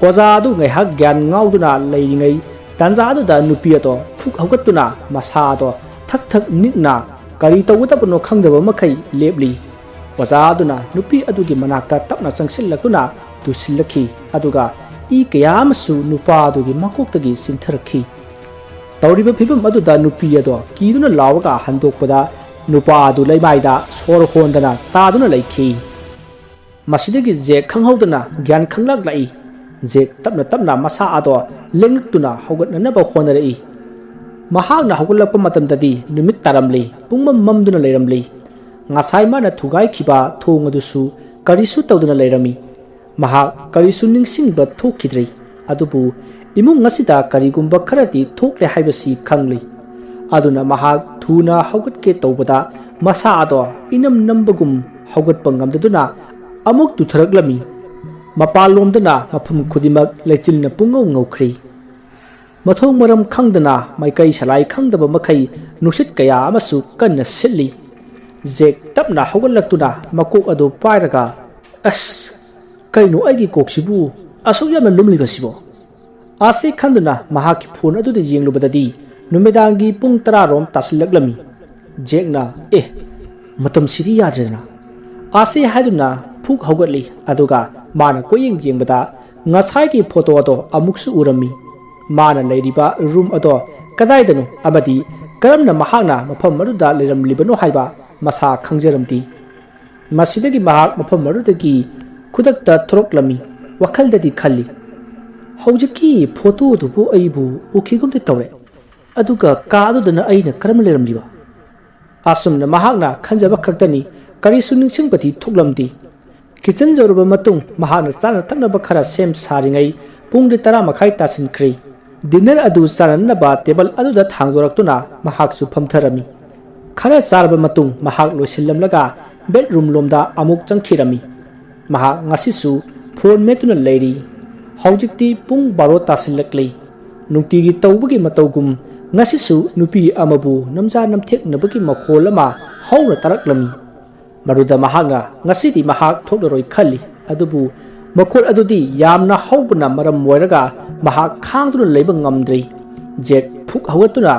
ꯑꯣꯖꯥ ꯑꯗꯨ ꯉꯥꯏꯍꯥꯛ ꯒ꯭ꯌꯥꯟ ꯉꯥꯎꯗꯨꯅ ꯂꯩꯔꯤꯉꯩ ꯇꯥꯟꯖꯥ ꯑꯗꯨꯗ ꯅꯨꯄꯤ ꯑꯗꯣ ꯐꯨꯛ ꯍꯧꯒꯠꯇꯨꯅ ꯃꯁꯥ ꯑꯗꯣ ꯊꯛ ꯊꯛ ꯅꯤꯛꯅ ꯀꯔꯤ ꯇꯧꯒꯗꯕꯅꯣ ꯈꯪꯗꯕ ꯃꯈꯩ ꯂꯦꯞꯂꯤ꯫ ꯑꯣꯖꯥ ꯑꯗꯨꯅ ꯅꯨꯄꯤ ꯑꯗꯨꯒꯤ ꯃꯅꯥꯛꯇ ꯇꯞꯅ ꯆꯪꯁꯤꯜꯂꯛꯇꯨꯅ ꯇꯨꯁꯤꯜꯂꯛꯈꯤ, ꯑꯗꯨꯒ ꯏ ꯀꯌꯥ ꯑꯃꯁꯨ ꯅꯨꯄꯥ ꯑꯗꯨꯒꯤ ꯃꯀꯣꯛꯇꯒꯤ ꯆꯤꯟꯊꯔꯛꯈꯤ꯫ ꯇꯧꯔꯤꯕ ꯐꯤꯕꯝ ꯑꯗꯨꯗ ꯅꯨꯄꯤ ꯑꯗꯣ ꯀꯤꯗꯨꯅ ꯂꯥꯎꯔꯒ ꯍꯟꯗꯣꯛꯄꯗ ꯅꯨꯄꯥ ꯑꯗꯨ ꯂꯩꯃꯥꯏꯗ ꯁꯣꯔ ꯍꯣꯟꯗꯅ ꯇꯥꯗꯨꯅ ꯂꯩꯈꯤ꯫ ꯃꯁꯤꯗꯒꯤ ꯖꯦꯛ ꯈꯪꯍꯧꯗꯅ ꯒ꯭ꯌꯥꯟ ꯈꯪꯂꯛ ꯂꯥꯛꯏ꯫ ꯖꯦꯛ ꯇꯞꯅ ꯇꯞꯅ ꯃꯁꯥ ꯑꯗꯣ ꯂꯦꯡꯉꯛꯇꯨꯅ ꯍꯧꯒꯠꯅꯅꯕ ꯍꯣꯠꯅꯔꯛꯏ꯫ ꯃꯍꯥꯛꯅ ꯍꯧꯒꯠꯂꯛꯄ ꯃꯇꯝꯗꯗꯤ ꯅꯨꯃꯤꯠ ꯇꯥꯔꯝꯂꯤ, ꯄꯨꯡꯃꯝ ꯃꯝꯗꯨꯅ ꯂꯩꯔꯝꯂꯤ꯫ ꯉꯁꯥꯏ ꯃꯥꯅ ꯊꯨꯒꯥꯏꯈꯤꯕ ꯊꯣꯡ ꯑꯗꯨꯁꯨ ꯀꯔꯤꯁꯨ ꯇꯧꯗꯅ ꯂꯩꯔꯝꯃꯤ꯫ ꯃꯍꯥꯛ ꯀꯔꯤꯁꯨ ꯅꯤꯡꯁꯤꯡꯕ ꯊꯣꯛꯈꯤꯗ꯭ꯔꯦ꯫ ꯑꯗꯨꯕꯨ ꯏꯃꯨꯡ ꯑꯁꯤꯗ ꯀꯔꯤꯒꯨꯝꯕ ꯈꯔꯗꯤ ꯊꯣꯛꯂꯦ ꯍꯥꯏꯕꯁꯤ ꯈꯪꯂꯤ꯫ ꯑꯗꯨꯅ ꯃꯍꯥꯛ ꯊꯨꯅ ꯍꯧꯒꯠꯀꯦ ꯇꯧꯕꯗ ꯃꯁꯥ ꯑꯗꯣ ꯏꯅꯝ ꯅꯝꯕꯒꯨꯝ ꯍꯧꯒꯠꯄ ꯉꯝꯗꯗꯨꯅ ꯑꯃꯨꯛ ꯇꯨꯊꯔꯛꯂꯝꯃꯤ꯫ ꯃꯄꯥꯟꯂꯣꯝꯗꯅ ꯃꯐꯝ ꯈꯨꯗꯤꯡꯃꯛ ꯂꯩꯆꯤꯜꯅ ꯄꯨꯡꯉꯧ ꯉꯧꯈ꯭ꯔꯤ꯫ ꯃꯊꯣꯡ ꯃꯔꯝ ꯈꯪꯗꯅ ꯃꯥꯏꯀꯩ ꯁꯂꯥꯏ ꯈꯪꯗꯕ ꯃꯈꯩ ꯅꯨꯡꯁꯤꯠ ꯀꯌꯥ ꯑꯃꯁꯨ ꯀꯟꯅ ꯁꯤꯠꯂꯤ꯫ ꯖꯦꯛ ꯇꯞꯅ ꯍꯧꯒꯠꯂꯛꯇꯨꯅ ꯃꯀꯣꯛ ꯑꯗꯨ ꯄꯥꯏꯔꯒ, "ꯑꯁ, ꯀꯩꯅꯣ ꯑꯩꯒꯤ ꯀꯣꯛꯁꯤꯕꯨ ꯑꯁꯨꯛ ꯌꯥꯝꯅ ꯂꯨꯝꯂꯤꯕꯁꯤꯕꯣ?" ꯑꯁꯤ ꯈꯟꯗꯨꯅ ꯃꯍꯥꯛꯀꯤ ꯐꯣꯟ ꯑꯗꯨꯗ ꯌꯦꯡꯂꯨꯕꯗꯗꯤ ꯅꯨꯃꯤꯗꯥꯡꯒꯤ ꯄꯨꯡ ꯇꯔꯥ ꯔꯣꯝ ꯇꯥꯁꯤꯜꯂꯛꯂꯝꯃꯤ꯫ ꯖꯦꯛꯅ, "ꯑꯦ, ꯃꯇꯝꯁꯤꯗꯤ ꯌꯥꯗ꯭ꯔꯦꯗꯅ" ꯑꯁꯤ ꯍꯥꯏꯗꯨꯅ ꯐꯨꯛ ꯍꯧꯒꯠꯂꯤ꯫ ꯑꯗꯨꯒ ꯃꯥꯅ ꯀꯣꯏꯌꯦꯡ ꯌꯦꯡꯕꯗ ꯉꯁꯥꯏꯒꯤ ꯐꯣꯇꯣ ꯑꯗꯣ ꯑꯃꯨꯛꯁꯨ ꯎꯔꯝꯃꯤ꯫ ꯃꯥꯅ ꯂꯩꯔꯤꯕ ꯔꯨꯝ ꯑꯗꯣ ꯀꯗꯥꯏꯗꯅꯣ ꯑꯃꯗꯤ ꯀꯔꯝꯅ ꯃꯍꯥꯛꯅ ꯃꯐꯝ ꯑꯗꯨꯗ ꯂꯩꯔꯝꯂꯤꯕꯅꯣ ꯍꯥꯏꯕ ꯃꯁꯥ ꯈꯪꯖꯔꯝꯗꯦ꯫ ꯃꯁꯤꯗꯒꯤ ꯃꯍꯥꯛ ꯃꯐꯝ ꯑꯗꯨꯗꯒꯤ ꯈꯨꯗꯛꯇ ꯊꯣꯔꯛꯂꯝꯃꯤ꯫ ꯋꯥꯈꯜꯗꯗꯤ ꯈꯜꯂꯤ, "ꯍꯧꯖꯤꯛꯀꯤ ꯐꯣꯇꯣꯗꯨꯕꯨ ꯑꯩꯕꯨ ꯎꯈꯤꯒꯨꯝꯗꯤ ꯇꯧꯔꯦ꯫ ꯑꯗꯨꯒ ꯀꯥ ꯑꯗꯨꯗꯅ ꯑꯩꯅ ꯀꯔꯝꯅ ꯂꯩꯔꯝꯂꯤꯕ?" ꯑꯁꯨꯝꯅ ꯃꯍꯥꯛꯅ ꯈꯟꯖꯕ ꯈꯛꯇꯅꯤ, ꯀꯔꯤꯁꯨ ꯅꯤꯡꯁꯤꯡꯕꯗꯤ ꯊꯣꯛꯂꯝꯗꯦ꯫ ꯀꯤꯆꯟ ꯌꯧꯔꯕ ꯃꯇꯨꯡ ꯃꯍꯥꯛꯅ ꯆꯥꯅ ꯊꯛꯅꯕ ꯈꯔ ꯁꯦꯝ ꯁꯥꯔꯤꯉꯩ ꯄꯨꯡꯗꯤ ꯇꯔꯥ ꯃꯈꯥꯏ ꯇꯥꯁꯤꯟꯈ꯭ꯔꯦ꯫ ꯗꯤꯟꯅꯔ ꯑꯗꯨ ꯆꯥꯅꯅꯕ ꯇꯦꯕꯜ ꯑꯗꯨꯗ ꯊꯥꯡꯗꯣꯔꯛꯇꯨꯅ ꯃꯍꯥꯛꯁꯨ ꯐꯝꯊꯔꯝꯃꯤ꯫ ꯈꯔ ꯆꯥꯔꯕ ꯃꯇꯨꯡ ꯃꯍꯥꯛ ꯂꯣꯏꯁꯤꯜꯂꯝꯂꯒ ꯕꯦꯗꯔꯨꯝ ꯂꯣꯝꯗ ꯑꯃꯨꯛ ꯆꯪꯈꯤꯔꯝꯃꯤ꯫ ꯃꯍꯥꯛ ꯉꯁꯤꯁꯨ ꯐꯣꯟ ꯃꯦꯠꯇꯨꯅ ꯂꯩꯔꯤ꯫ ꯍꯧꯖꯤꯛꯇꯤ ꯄꯨꯡ ꯕꯥꯔꯣ ꯇꯥꯁꯤꯜꯂꯛꯂꯤ꯫ ꯅꯨꯡꯇꯤꯒꯤ ꯇꯧꯕꯒꯤ ꯃꯇꯧꯒꯨꯝ ꯉꯁꯤꯁꯨ ꯅꯨꯄꯤ ꯑꯃꯕꯨ ꯅꯝꯖꯥ ꯅꯝꯊꯦꯛꯅꯕꯒꯤ ꯃꯈꯣꯜ ꯑꯃ ꯍꯧꯅ ꯇꯥꯔꯛꯂꯝꯃꯤ꯫ ꯃꯗꯨꯗ ꯃꯍꯥꯛꯅ ꯉꯁꯤꯗꯤ ꯃꯍꯥꯛ ꯊꯣꯛꯂꯔꯣꯏ ꯈꯜꯂꯤ꯫ ꯑꯗꯨꯕꯨ ꯃꯈꯣꯜ ꯑꯗꯨꯗꯤ ꯌꯥꯝꯅ ꯍꯧꯕꯅ ꯃꯔꯝ ꯑꯣꯏꯔꯒ ꯃꯍꯥꯛ ꯈꯥꯡꯗꯨꯅ ꯂꯩꯕ ꯉꯝꯗ꯭ꯔꯦ꯫ ꯖꯦꯛ ꯐꯨꯛ ꯍꯧꯒꯠꯇꯨꯅ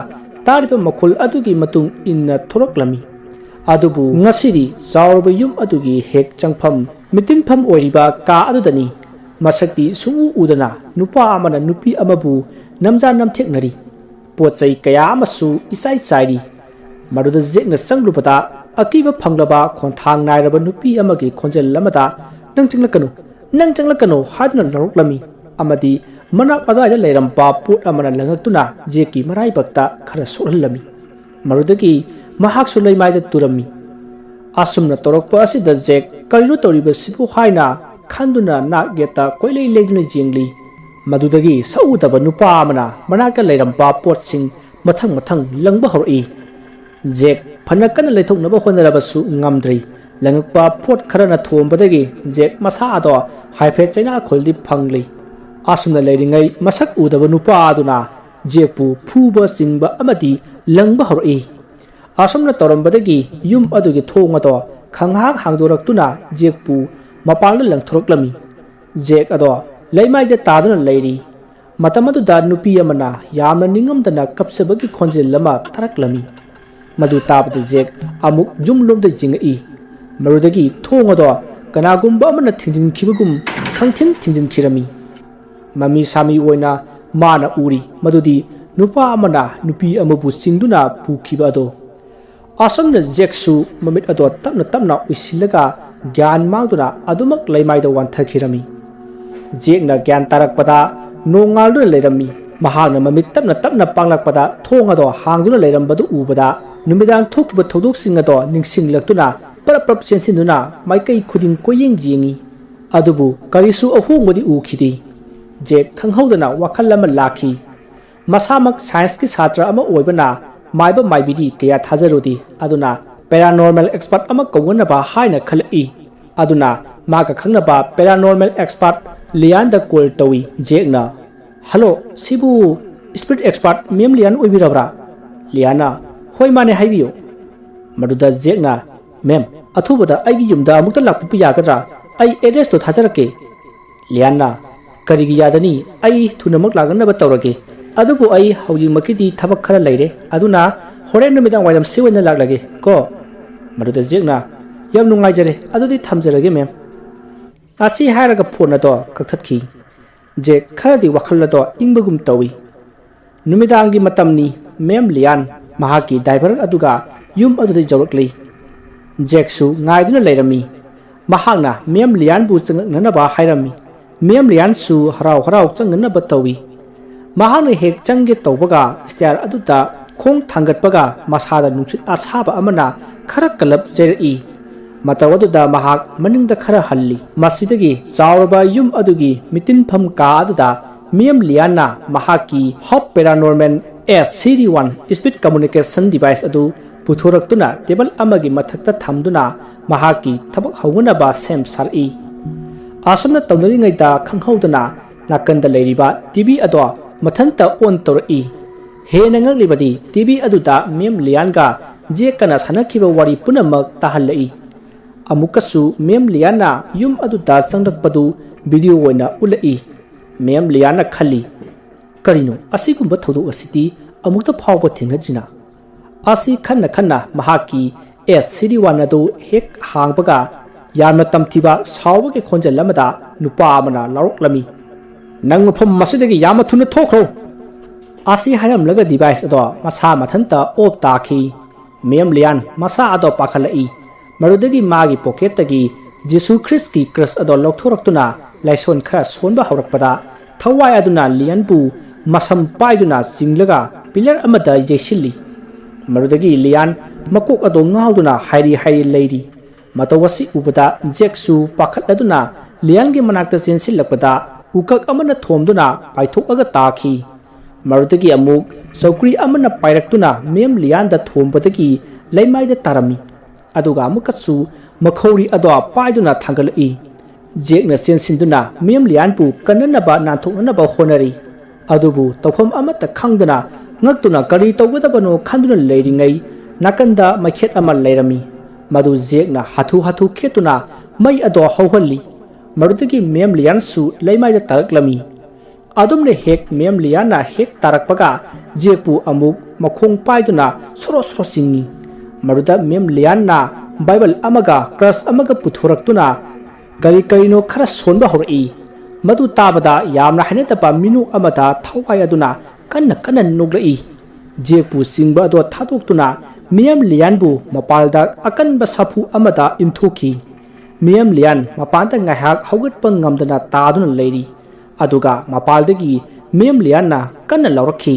ꯇꯥꯔꯤꯕ ꯃꯈꯣꯜ ꯑꯗꯨꯒꯤ ꯃꯇꯨꯡ ꯏꯟꯅ ꯊꯣꯔꯛꯂꯝꯃꯤ꯫ ꯑꯗꯨꯕꯨ ꯉꯁꯤꯗꯤ ꯆꯥꯎꯔꯕ ꯌꯨꯝ ꯑꯗꯨꯒꯤ ꯍꯦꯛ ꯆꯪꯐꯝ ꯃꯤꯇꯤꯡꯐꯝ ꯑꯣꯏꯔꯤꯕ ꯀꯥ ꯑꯗꯨꯗꯅꯤ꯫ ꯃꯁꯛꯇꯤ ꯁꯨꯡꯎ ꯎꯗꯅ ꯅꯨꯄꯥ ꯑꯃꯅ ꯅꯨꯄꯤ ꯑꯃꯕꯨ ꯅꯝꯖꯥ ꯅꯝꯊꯦꯛꯅꯔꯤ꯫ ꯄꯣꯠ ꯆꯩ ꯀꯌꯥ ꯑꯃꯁꯨ ꯏꯆꯥꯏ ꯆꯥꯏꯔꯤ꯫ ꯃꯗꯨꯗ ꯖꯦꯛꯅ ꯆꯪꯂꯨꯕꯗ ꯑꯀꯤꯕ ꯐꯪꯂꯕ ꯈꯣꯟꯊꯥꯡ ꯅꯥꯏꯔꯕ ꯅꯨꯄꯤ ꯑꯃꯒꯤ ꯈꯣꯟꯖꯦꯜ ꯑꯃꯗ, "ꯅꯪ ꯆꯪꯂꯛꯀꯅꯨ, "ꯅꯪ ꯆꯪꯂꯛꯀꯅꯨ" ꯍꯥꯏꯗꯨꯅ ꯂꯧꯔꯛꯂꯝꯃꯤ꯫ ꯑꯃꯗꯤ ꯃꯅꯥꯛ ꯑꯗꯨꯋꯥꯏꯗ ꯂꯩꯔꯝꯕ ꯄꯣꯠ ꯑꯃꯅ ꯂꯪꯉꯛꯇꯨꯅ ꯖꯦꯛꯀꯤ ꯃꯔꯥꯏꯕꯛꯇ ꯈꯔ ꯁꯣꯛꯍꯜꯂꯝꯃꯤ꯫ ꯃꯗꯨꯗꯒꯤ ꯃꯍꯥꯛꯁꯨ ꯂꯩꯃꯥꯏꯗ ꯇꯨꯔꯝꯃꯤ꯫ ꯑꯁꯨꯝꯅ ꯇꯧꯔꯛꯄ ꯑꯁꯤꯗ ꯖꯦꯛ "ꯀꯔꯤꯅꯣ ꯇꯧꯔꯤꯕꯁꯤꯕꯨ?" ꯍꯥꯏꯅ ꯈꯟꯗꯨꯅ ꯅꯥꯛ ꯌꯦꯠꯇ ꯀꯣꯏꯂꯩ ꯂꯩꯗꯨꯅ ꯌꯦꯡꯂꯤ꯫ ꯃꯗꯨꯗꯒꯤ ꯁꯛꯎꯗꯕ ꯅꯨꯄꯥ ꯑꯃꯅ ꯃꯅꯥꯛꯇ ꯂꯩꯔꯝꯕ ꯄꯣꯠꯁꯤꯡ ꯃꯊꯪ ꯃꯊꯪ ꯂꯪꯕ ꯍꯧꯔꯛꯏ꯫ ꯖꯦꯛ ꯐꯅ ꯀꯟꯅ ꯂꯩꯊꯣꯛꯅꯕ ꯍꯣꯠꯅꯔꯕꯁꯨ ꯉꯝꯗ꯭ꯔꯤ꯫ ꯂꯪꯉꯛꯄ ꯄꯣꯠ ꯈꯔꯅ ꯊꯣꯝꯕꯗꯒꯤ ꯖꯦꯛ ꯃꯁꯥ ꯑꯗꯣ ꯍꯥꯏꯐꯦꯠ ꯆꯩꯅꯥꯈꯣꯜꯗꯤ ꯐꯪꯂꯤ꯫ ꯑꯁꯨꯝꯅ ꯂꯩꯔꯤꯉꯩ ꯃꯁꯛ ꯎꯗꯕ ꯅꯨꯄꯥ ꯑꯗꯨꯅ ꯖꯦꯛꯄꯨ ꯐꯨꯕ ꯆꯤꯡꯕ ꯑꯃꯗꯤ ꯂꯪꯕ ꯍꯧꯔꯛꯏ꯫ ꯑꯁꯨꯝꯅ ꯇꯧꯔꯝꯕꯗꯒꯤ ꯌꯨꯝ ꯑꯗꯨꯒꯤ ꯊꯣꯡ ꯑꯗꯣ ꯈꯪꯍꯥꯡ ꯍꯥꯡꯗꯣꯔꯛꯇꯨꯅ ꯖꯦꯛꯄꯨ ꯃꯄꯥꯟꯗ ꯂꯪꯊꯣꯔꯛꯂꯝꯃꯤ꯫ ꯖꯦꯛ ꯑꯗꯣ ꯂꯩꯃꯥꯏꯗ ꯇꯥꯗꯨꯅ ꯂꯩꯔꯤ꯫ ꯃꯇꯝ ꯑꯗꯨꯗ ꯅꯨꯄꯤ ꯑꯃꯅ ꯌꯥꯝꯅ ꯅꯤꯡꯉꯝꯗꯅ ꯀꯞꯆꯕꯒꯤ ꯈꯣꯟꯖꯦꯜ ꯑꯃ ꯇꯥꯔꯛꯂꯝꯃꯤ꯫ ꯃꯗꯨ ꯇꯥꯕꯗ ꯖꯦꯛ ꯑꯃꯨꯛ ꯌꯨꯝꯂꯣꯝꯗ ꯌꯦꯡꯉꯛꯏ꯫ ꯃꯗꯨꯗꯒꯤ ꯊꯣꯡ ꯑꯗꯣ ꯀꯅꯥꯒꯨꯝꯕ ꯑꯃꯅ ꯊꯤꯡꯖꯤꯟꯈꯤꯕꯒꯨꯝ ꯈꯪꯊꯤꯟ ꯊꯤꯡꯖꯤꯟꯈꯤꯔꯝꯃꯤ꯫ ꯃꯃꯤ ꯁꯥꯃꯤ ꯑꯣꯏꯅ ꯃꯥꯅ ꯎꯔꯤ ꯃꯗꯨꯗꯤ ꯅꯨꯄꯥ ꯑꯃꯅ ꯅꯨꯄꯤ ꯑꯃꯕꯨ ꯆꯤꯡꯗꯨꯅ ꯄꯨꯈꯤꯕ ꯑꯗꯣ꯫ ꯑꯁꯨꯝꯅ ꯖꯦꯛꯁꯨ ꯃꯃꯤꯠ ꯑꯗꯣ ꯇꯞꯅ ꯇꯞꯅ ꯎꯏꯁꯤꯜꯂꯒ ꯒ꯭ꯌꯥꯟ ꯃꯥꯡꯗꯨꯅ ꯑꯗꯨꯃꯛ ꯂꯩꯃꯥꯏꯗ ꯋꯥꯟꯊꯈꯤꯔꯝꯃꯤ꯫ ꯖꯦꯛꯅ ꯒ꯭ꯌꯥꯟ ꯇꯥꯔꯛꯄꯗ ꯅꯣꯡꯉꯥꯜꯗꯨꯅ ꯂꯩꯔꯝꯃꯤ꯫ ꯃꯍꯥꯛꯅ ꯃꯃꯤꯠ ꯇꯞꯅ ꯇꯞꯅ ꯄꯥꯡꯂꯛꯄꯗ ꯊꯣꯡ ꯑꯗꯣ ꯍꯥꯡꯗꯨꯅ ꯂꯩꯔꯝꯕꯗꯨ ꯎꯕꯗ ꯅꯨꯃꯤꯗꯥꯡ ꯊꯣꯛꯈꯤꯕ ꯊꯧꯗꯣꯛꯁꯤꯡ ꯑꯗꯣ ꯅꯤꯡꯁꯤꯡꯂꯛꯇꯨꯅ ꯄꯔꯞ ꯄꯔꯞ ꯆꯦꯟꯁꯤꯟꯗꯨꯅ ꯃꯥꯏꯀꯩ ꯈꯨꯗꯤꯡ ꯀꯣꯏꯌꯦꯡ ꯌꯦꯡꯉꯤ꯫ ꯑꯗꯨꯕꯨ ꯀꯔꯤꯁꯨ ꯑꯍꯣꯡꯕꯗꯤ ꯎꯈꯤꯗꯦ꯫ ꯖꯦꯛ ꯈꯪꯍꯧꯗꯅ ꯋꯥꯈꯜ ꯑꯃ ꯂꯥꯛꯈꯤ꯫ ꯃꯁꯥꯃꯛ ꯁꯥꯏꯟꯁꯀꯤ ꯁꯥꯇ꯭ꯔ ꯑꯃ ꯑꯣꯏꯕꯅ ꯃꯥꯏꯕ ꯃꯥꯏꯕꯤꯗꯤ ꯀꯌꯥ ꯊꯥꯖꯔꯨꯗꯦ꯫ ꯑꯗꯨꯅ ꯄꯦꯔꯥꯅꯣꯔꯃꯦꯜ ꯑꯦꯛꯁꯄꯔꯠ ꯑꯃ ꯀꯧꯅꯅꯕ ꯍꯥꯏꯅ ꯈꯜꯂꯛꯏ꯫ ꯑꯗꯨꯅ ꯃꯥꯒ ꯈꯪꯅꯕ ꯄꯦꯔꯥꯅꯣꯔꯃꯦꯜ ꯑꯦꯛꯁꯄꯔꯠ ꯂꯤꯌꯥꯟꯗ ꯀꯣꯜ ꯇꯧꯏ꯫ ꯖꯦꯛꯅ, "ꯍꯜꯂꯣ, ꯁꯤꯕꯨ ꯏꯁꯄꯤꯔꯤꯠ ꯑꯦꯛꯁꯄꯔꯠ ꯃꯦꯝ ꯂꯤꯌꯥꯟ ꯑꯣꯏꯕꯤꯔꯕ꯭ꯔꯥ?" ꯂꯤꯌꯥꯟꯅ, "ꯍꯣꯏ, ꯃꯥꯅꯦ, ꯍꯥꯏꯕꯤꯌꯨ꯫" ꯃꯗꯨꯗ ꯖꯦꯛꯅ, "ꯃꯦꯝ, ꯑꯊꯨꯕꯗ ꯑꯩꯒꯤ ꯌꯨꯝꯗ ꯑꯃꯨꯛꯇ ꯂꯥꯛꯄꯤꯕ ꯌꯥꯒꯗ꯭ꯔꯥ? ꯑꯩ ꯑꯦꯗ꯭ꯔꯦꯁꯇꯣ ꯊꯥꯖꯔꯛꯀꯦ꯫" ꯂꯤꯌꯥꯟꯅ, "ꯀꯔꯤꯒꯤ ꯌꯥꯗꯅꯤ? ꯑꯩ ꯊꯨꯅꯃꯛ ꯂꯥꯛꯅꯅꯕ ꯇꯧꯔꯒꯦ꯫ ꯑꯗꯨꯕꯨ ꯑꯩ ꯍꯧꯖꯤꯛꯃꯛꯀꯤꯗꯤ ꯊꯕꯛ ꯈꯔ ꯂꯩꯔꯦ, ꯑꯗꯨꯅ ꯍꯣꯔꯦꯟ ꯅꯨꯃꯤꯗꯥꯡ ꯋꯥꯏꯔꯝꯁꯤ ꯑꯣꯏꯅ ꯂꯥꯛꯂꯒꯦ ꯀꯣ꯫" ꯃꯗꯨꯗ ꯖꯦꯛꯅ, "ꯌꯥꯝ ꯅꯨꯡꯉꯥꯏꯖꯔꯦ, ꯑꯗꯨꯗꯤ ꯊꯝꯖꯔꯒꯦ, ꯃꯦꯝ꯫" ꯑꯁꯤ ꯍꯥꯏꯔꯒ ꯐꯣꯟ ꯑꯗꯣ ꯀꯛꯊꯠꯈꯤ꯫ ꯖꯦꯛ ꯈꯔꯗꯤ ꯋꯥꯈꯜ ꯑꯗꯣ ꯏꯪꯕꯒꯨꯝ ꯇꯧꯏ꯫ ꯅꯨꯃꯤꯗꯥꯡꯒꯤ ꯃꯇꯝꯅꯤ꯫ ꯃꯦꯝ ꯂꯤꯌꯥꯟ ꯃꯍꯥꯛꯀꯤ ꯗ꯭ꯔꯥꯏꯚꯔ ꯑꯗꯨꯒ ꯌꯨꯝ ꯑꯗꯨꯗ ꯌꯧꯔꯛꯂꯤ꯫ ꯖꯦꯛꯁꯨ ꯉꯥꯏꯗꯨꯅ ꯂꯩꯔꯝꯃꯤ꯫ ꯃꯍꯥꯛꯅ ꯃꯦꯝ ꯂꯤꯌꯥꯟꯕꯨ ꯆꯪꯉꯛꯅꯅꯕ ꯍꯥꯏꯔꯝꯃꯤ꯫ ꯃꯦꯝ ꯂꯤꯌꯥꯟꯁꯨ ꯍꯔꯥꯎ ꯍꯔꯥꯎ ꯆꯪꯅꯅꯕ ꯇꯧꯏ꯫ ꯃꯍꯥꯛꯅ ꯍꯦꯛ ꯆꯪꯒꯦ ꯇꯧꯕꯒ ꯁ꯭ꯇꯦꯌꯔ ꯑꯗꯨꯗ ꯈꯣꯡ ꯊꯥꯡꯒꯠꯄꯒ ꯃꯁꯥꯗ ꯅꯨꯡꯁꯤꯠ ꯑꯁꯥꯕ ꯑꯃꯅ ꯈꯔ ꯀꯜꯂꯞ ꯆꯩꯔꯛꯏ꯫ ꯃꯇꯧ ꯑꯗꯨꯗ ꯃꯍꯥꯛ ꯃꯅꯤꯡꯗ ꯈꯔ ꯍꯜꯂꯤ꯫ ꯃꯁꯤꯗꯒꯤ ꯆꯥꯎꯔꯕ ꯌꯨꯝ ꯑꯗꯨꯒꯤ ꯃꯤꯇꯤꯟꯐꯝ ꯀꯥ ꯑꯗꯨꯗ ꯃꯦꯝ ꯂꯤꯌꯥꯟꯅ ꯃꯍꯥꯛꯀꯤ ꯍꯣꯞ ꯄꯦꯔꯥꯅꯣꯔꯃꯦꯜ ꯑꯦꯁ ꯁꯤ ꯗꯤ ꯋꯥꯟ ꯁ꯭ꯄꯤꯠ ꯀꯝꯃꯨꯅꯤꯀꯦꯁꯟ ꯗꯤꯚꯥꯏꯁ ꯑꯗꯨ ꯄꯨꯊꯣꯔꯛꯇꯨꯅ ꯇꯦꯕꯜ ꯑꯃꯒꯤ ꯃꯊꯛꯇ ꯊꯝꯗꯨꯅ ꯃꯍꯥꯛꯀꯤ ꯊꯕꯛ ꯍꯧꯅꯅꯕ ꯁꯦꯝ ꯁꯥꯔꯛꯏ꯫ ꯑꯁꯨꯝꯅ ꯇꯧꯅꯔꯤꯉꯩꯗ ꯈꯪꯍꯧꯗꯅ ꯅꯥꯀꯟꯗ ꯂꯩꯔꯤꯕ ꯇꯤ ꯚꯤ ꯑꯗꯣ ꯃꯊꯟꯇ ꯑꯣꯟ ꯇꯧꯔꯛꯏ꯫ ꯍꯦꯟꯅ ꯉꯛꯂꯤꯕꯗꯤ ꯇꯤ ꯚꯤ ꯑꯗꯨꯗ ꯃꯦꯝ ꯂꯤꯌꯥꯟꯒ ꯖꯦꯛꯀꯅ ꯁꯥꯟꯅꯈꯤꯕ ꯋꯥꯔꯤ ꯄꯨꯝꯅꯃꯛ ꯇꯥꯍꯜꯂꯛꯏ꯫ ꯑꯃꯨꯛꯀꯁꯨ ꯃꯦꯝ ꯂꯤꯌꯥꯟꯅ ꯌꯨꯝ ꯑꯗꯨꯗ ꯆꯪꯂꯛꯄꯗꯨ ꯚꯤꯗꯤꯑꯣ ꯑꯣꯏꯅ ꯎꯠꯂꯛꯏ꯫ ꯃꯦꯝ ꯂꯤꯌꯥꯟꯅ ꯈꯜꯂꯤ, "ꯀꯔꯤꯅꯣ, ꯑꯁꯤꯒꯨꯝꯕ ꯊꯧꯗꯣꯛ ꯑꯁꯤꯗꯤ ꯑꯃꯨꯛꯇ ꯐꯥꯎꯕ ꯊꯦꯡꯅꯗ꯭ꯔꯤꯅ?" ꯑꯁꯤ ꯈꯟꯅ ꯈꯟꯅ ꯃꯍꯥꯛꯀꯤ ꯑꯦꯁ ꯁꯤ ꯗꯤ ꯋꯥꯟ ꯑꯗꯨ ꯍꯦꯛ ꯍꯥꯡꯕꯒ ꯌꯥꯝꯅ ꯇꯝꯊꯤꯕ ꯁꯥꯎꯕꯒꯤ ꯈꯣꯟꯖꯦꯜ ꯑꯃꯗ ꯅꯨꯄꯥ ꯑꯃꯅ ꯂꯥꯎꯔꯛꯂꯝꯃꯤ, "ꯅꯪ ꯃꯐꯝ ꯑꯁꯤꯗꯒꯤ ꯌꯥꯝꯅ ꯊꯨꯅ ꯊꯣꯛꯈ꯭ꯔꯣ!" ꯑꯁꯤ ꯍꯥꯏꯔꯝꯂꯒ ꯗꯤꯚꯥꯏꯁ ꯑꯗꯣ ꯃꯁꯥ ꯃꯊꯟꯇ ꯑꯣꯐ ꯇꯥꯈꯤ꯫ ꯃꯦꯝ ꯂꯤꯌꯥꯟ ꯃꯁꯥ ꯑꯗꯣ ꯄꯥꯈꯠꯂꯛꯏ꯫ ꯃꯗꯨꯗꯒꯤ ꯃꯥꯒꯤ ꯄꯣꯀꯦꯠꯇꯒꯤ ꯖꯤꯁꯨ ꯈ꯭ꯔꯤꯁꯀꯤ ꯀ꯭ꯔꯁ ꯑꯗꯣ ꯂꯧꯊꯣꯔꯛꯇꯨꯅ ꯂꯥꯏꯁꯣꯟ ꯈꯔ ꯁꯣꯟꯕ ꯍꯧꯔꯛꯄꯗ ꯊꯋꯥꯏ ꯑꯗꯨꯅ ꯂꯤꯌꯥꯟꯕꯨ ꯃꯁꯝ ꯄꯥꯏꯗꯨꯅ ꯆꯤꯡꯂꯒ ꯄꯤꯂꯔ ꯑꯃꯗ ꯌꯩꯁꯤꯜꯂꯤ꯫ ꯃꯗꯨꯗꯒꯤ ꯂꯤꯌꯥꯟ ꯃꯀꯣꯛ ꯑꯗꯣ ꯉꯥꯎꯗꯨꯅ ꯍꯥꯏꯔꯤ ꯍꯥꯏꯔꯤ ꯂꯩꯔꯤ꯫ ꯃꯇꯧ ꯑꯁꯤ ꯎꯕꯗ ꯖꯦꯛꯁꯨ ꯄꯥꯈꯠꯂꯗꯨꯅ ꯂꯤꯌꯥꯟꯒꯤ ꯃꯅꯥꯛꯇ ꯆꯦꯟꯁꯤꯜꯂꯛꯄꯗ ꯎꯀꯛ ꯑꯃꯅ ꯊꯣꯝꯗꯨꯅ ꯄꯥꯏꯊꯣꯛꯂꯒ ꯇꯥꯈꯤ꯫ ꯃꯗꯨꯗꯒꯤ ꯑꯃꯨꯛ ꯆꯧꯀ꯭ꯔꯤ ꯑꯃꯅ ꯄꯥꯏꯔꯛꯇꯨꯅ ꯃꯦꯝ ꯂꯤꯌꯥꯟꯗ ꯊꯣꯝꯕꯗꯒꯤ ꯂꯩꯃꯥꯏꯗ ꯇꯥꯔꯝꯃꯤ꯫ ꯑꯗꯨꯒ ꯑꯃꯨꯛꯀꯁꯨ ꯃꯈꯧꯔꯤ ꯑꯗꯣ ꯄꯥꯏꯗꯨꯅ ꯊꯥꯡꯒꯠꯂꯛꯏ꯫ ꯖꯦꯛꯅ ꯆꯦꯟꯁꯤꯟꯗꯨꯅ ꯃꯦꯝ ꯂꯤꯌꯥꯟꯕꯨ ꯀꯟꯅꯅꯕ ꯅꯥꯟꯊꯣꯛꯅꯅꯕ ꯍꯣꯠꯅꯔꯤ꯫ ꯑꯗꯨꯕꯨ ꯇꯧꯐꯝ ꯑꯃꯠꯇ ꯈꯪꯗꯅ ꯉꯛꯇꯨꯅ ꯀꯔꯤ ꯇꯧꯒꯗꯕꯅꯣ ꯈꯟꯗꯨꯅ ꯂꯩꯔꯤꯉꯩ ꯅꯥꯀꯟꯗ ꯃꯩꯈꯦꯠ ꯑꯃ ꯂꯩꯔꯝꯃꯤ꯫ ꯃꯗꯨ ꯖꯦꯛꯅ ꯍꯥꯊꯨ ꯍꯥꯊꯨ ꯈꯦꯠꯇꯨꯅ ꯃꯩ ꯑꯗꯣ ꯍꯧꯍꯜꯂꯤ꯫ ꯃꯗꯨꯗꯒꯤ ꯃꯦꯝ ꯂꯤꯌꯥꯟꯁꯨ ꯂꯩꯃꯥꯏꯗ ꯇꯥꯔꯛꯂꯝꯃꯤ꯫ ꯑꯗꯨꯝꯅ ꯍꯦꯛ ꯃꯦꯝ ꯂꯤꯌꯥꯟꯅ ꯍꯦꯛ ꯇꯥꯔꯛꯄꯒ ꯖꯦꯛꯄꯨ ꯑꯃꯨꯛ ꯃꯈꯣꯡ ꯄꯥꯏꯗꯨꯅ ꯁꯣꯔꯣ ꯁꯣꯔꯣ ꯆꯤꯡꯏ꯫ ꯃꯗꯨꯗ ꯃꯦꯝ ꯂꯤꯌꯥꯟꯅ ꯕꯥꯏꯕꯜ ꯑꯃꯒ ꯀ꯭ꯔꯁ ꯑꯃꯒ ꯄꯨꯊꯣꯔꯛꯇꯨꯅ ꯀꯔꯤ ꯀꯔꯤꯅꯣ ꯈꯔ ꯁꯣꯟꯕ ꯍꯧꯔꯛꯏ꯫ ꯃꯗꯨ ꯇꯥꯕꯗ ꯌꯥꯝꯅ ꯍꯩꯅꯗꯕ ꯃꯤꯅꯣꯛ ꯑꯃꯗ ꯊꯋꯥꯏ ꯑꯗꯨꯅ ꯀꯟꯅ ꯀꯟꯅ ꯅꯣꯛꯂꯛꯏ꯫ ꯖꯦꯛꯄꯨ ꯆꯤꯡꯕ ꯑꯗꯣ ꯊꯥꯗꯣꯛꯇꯨꯅ ꯃꯦꯝ ꯂꯤꯌꯥꯟꯕꯨ ꯃꯄꯥꯜꯗ ꯑꯀꯟꯕ ꯁꯥꯐꯨ ꯑꯃꯗ ꯏꯟꯊꯨꯈꯤ꯫ ꯃꯦꯝ ꯂꯤꯌꯥꯟ ꯃꯄꯥꯟꯗ ꯉꯥꯏꯍꯥꯛ ꯍꯧꯒꯠꯄ ꯉꯝꯗꯅ ꯇꯥꯗꯨꯅ ꯂꯩꯔꯤ꯫ ꯑꯗꯨꯒ ꯃꯄꯥꯟꯗꯒꯤ ꯃꯦꯝ ꯂꯤꯌꯥꯟꯅ ꯀꯟꯅ ꯂꯥꯎꯔꯛꯈꯤ,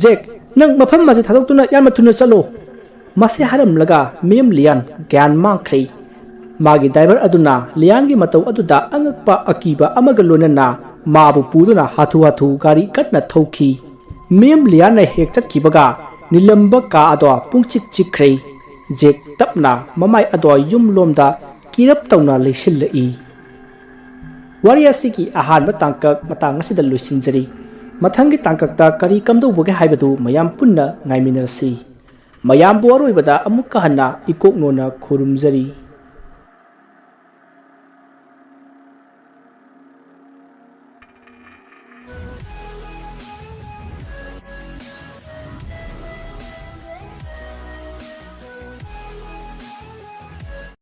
"ꯖꯦꯛ, ꯅꯪ ꯃꯐꯝ ꯑꯁꯤ ꯊꯥꯗꯣꯛꯇꯨꯅ ꯌꯥꯝꯅ ꯊꯨꯅ ꯆꯠꯂꯣ!" ꯃꯁꯤ ꯍꯥꯏꯔꯝꯂꯒ ꯃꯦꯝ ꯂꯤꯌꯥꯟ ꯒ꯭ꯌꯥꯟ ꯃꯥꯡꯈ꯭ꯔꯦ꯫ ꯃꯥꯒꯤ ꯗ꯭ꯔꯥꯏꯚꯔ ꯑꯗꯨꯅ ꯂꯤꯌꯥꯟꯒꯤ ꯃꯇꯧ ꯑꯗꯨꯗ ꯑꯉꯛꯄ ꯑꯀꯤꯕ ꯑꯃꯒ ꯂꯣꯏꯅꯅ ꯃꯥꯕꯨ ꯄꯨꯗꯨꯅ ꯍꯥꯊꯨ ꯍꯥꯊꯨ ꯒꯥꯔꯤ ꯀꯟꯅ ꯊꯧꯈꯤ꯫ ꯃꯦꯝ ꯂꯤꯌꯥꯟꯅ ꯍꯦꯛ ꯆꯠꯈꯤꯕꯒ ꯅꯤꯂꯝꯕ ꯀꯥ ꯑꯗꯣ ꯄꯨꯡꯆꯤꯛ ꯆꯤꯛꯈ꯭ꯔꯦ꯫ ꯖꯦꯛ ꯇꯞꯅ ꯃꯃꯥꯏ ꯑꯗꯣ ꯌꯨꯝꯂꯣꯝꯗ ꯀꯤꯔꯞ ꯇꯧꯅ ꯂꯩꯁꯤꯜꯂꯛꯏ꯫ ꯋꯥꯔꯤ ꯑꯁꯤꯒꯤ ꯑꯍꯥꯟꯕ ꯇꯥꯡꯀꯛ ꯃꯇꯥꯡ ꯑꯁꯤꯗ ꯂꯣꯏꯁꯤꯟꯖꯔꯤ꯫ ꯃꯊꯪꯒꯤ ꯇꯥꯡꯀꯛꯇ ꯀꯔꯤ ꯀꯝꯗꯧꯕꯒꯦ ꯍꯥꯏꯕꯗꯨ ꯃꯌꯥꯝ ꯄꯨꯟꯅ ꯉꯥꯏꯃꯤꯟꯅꯔꯁꯤ꯫ ꯃꯌꯥꯝꯕꯨ ꯑꯔꯣꯏꯕꯗ ꯑꯃꯨꯛꯀ ꯍꯟꯅ ꯏꯀꯣꯛꯅꯣꯅ ꯈꯨꯔꯨꯝꯖꯔꯤ꯫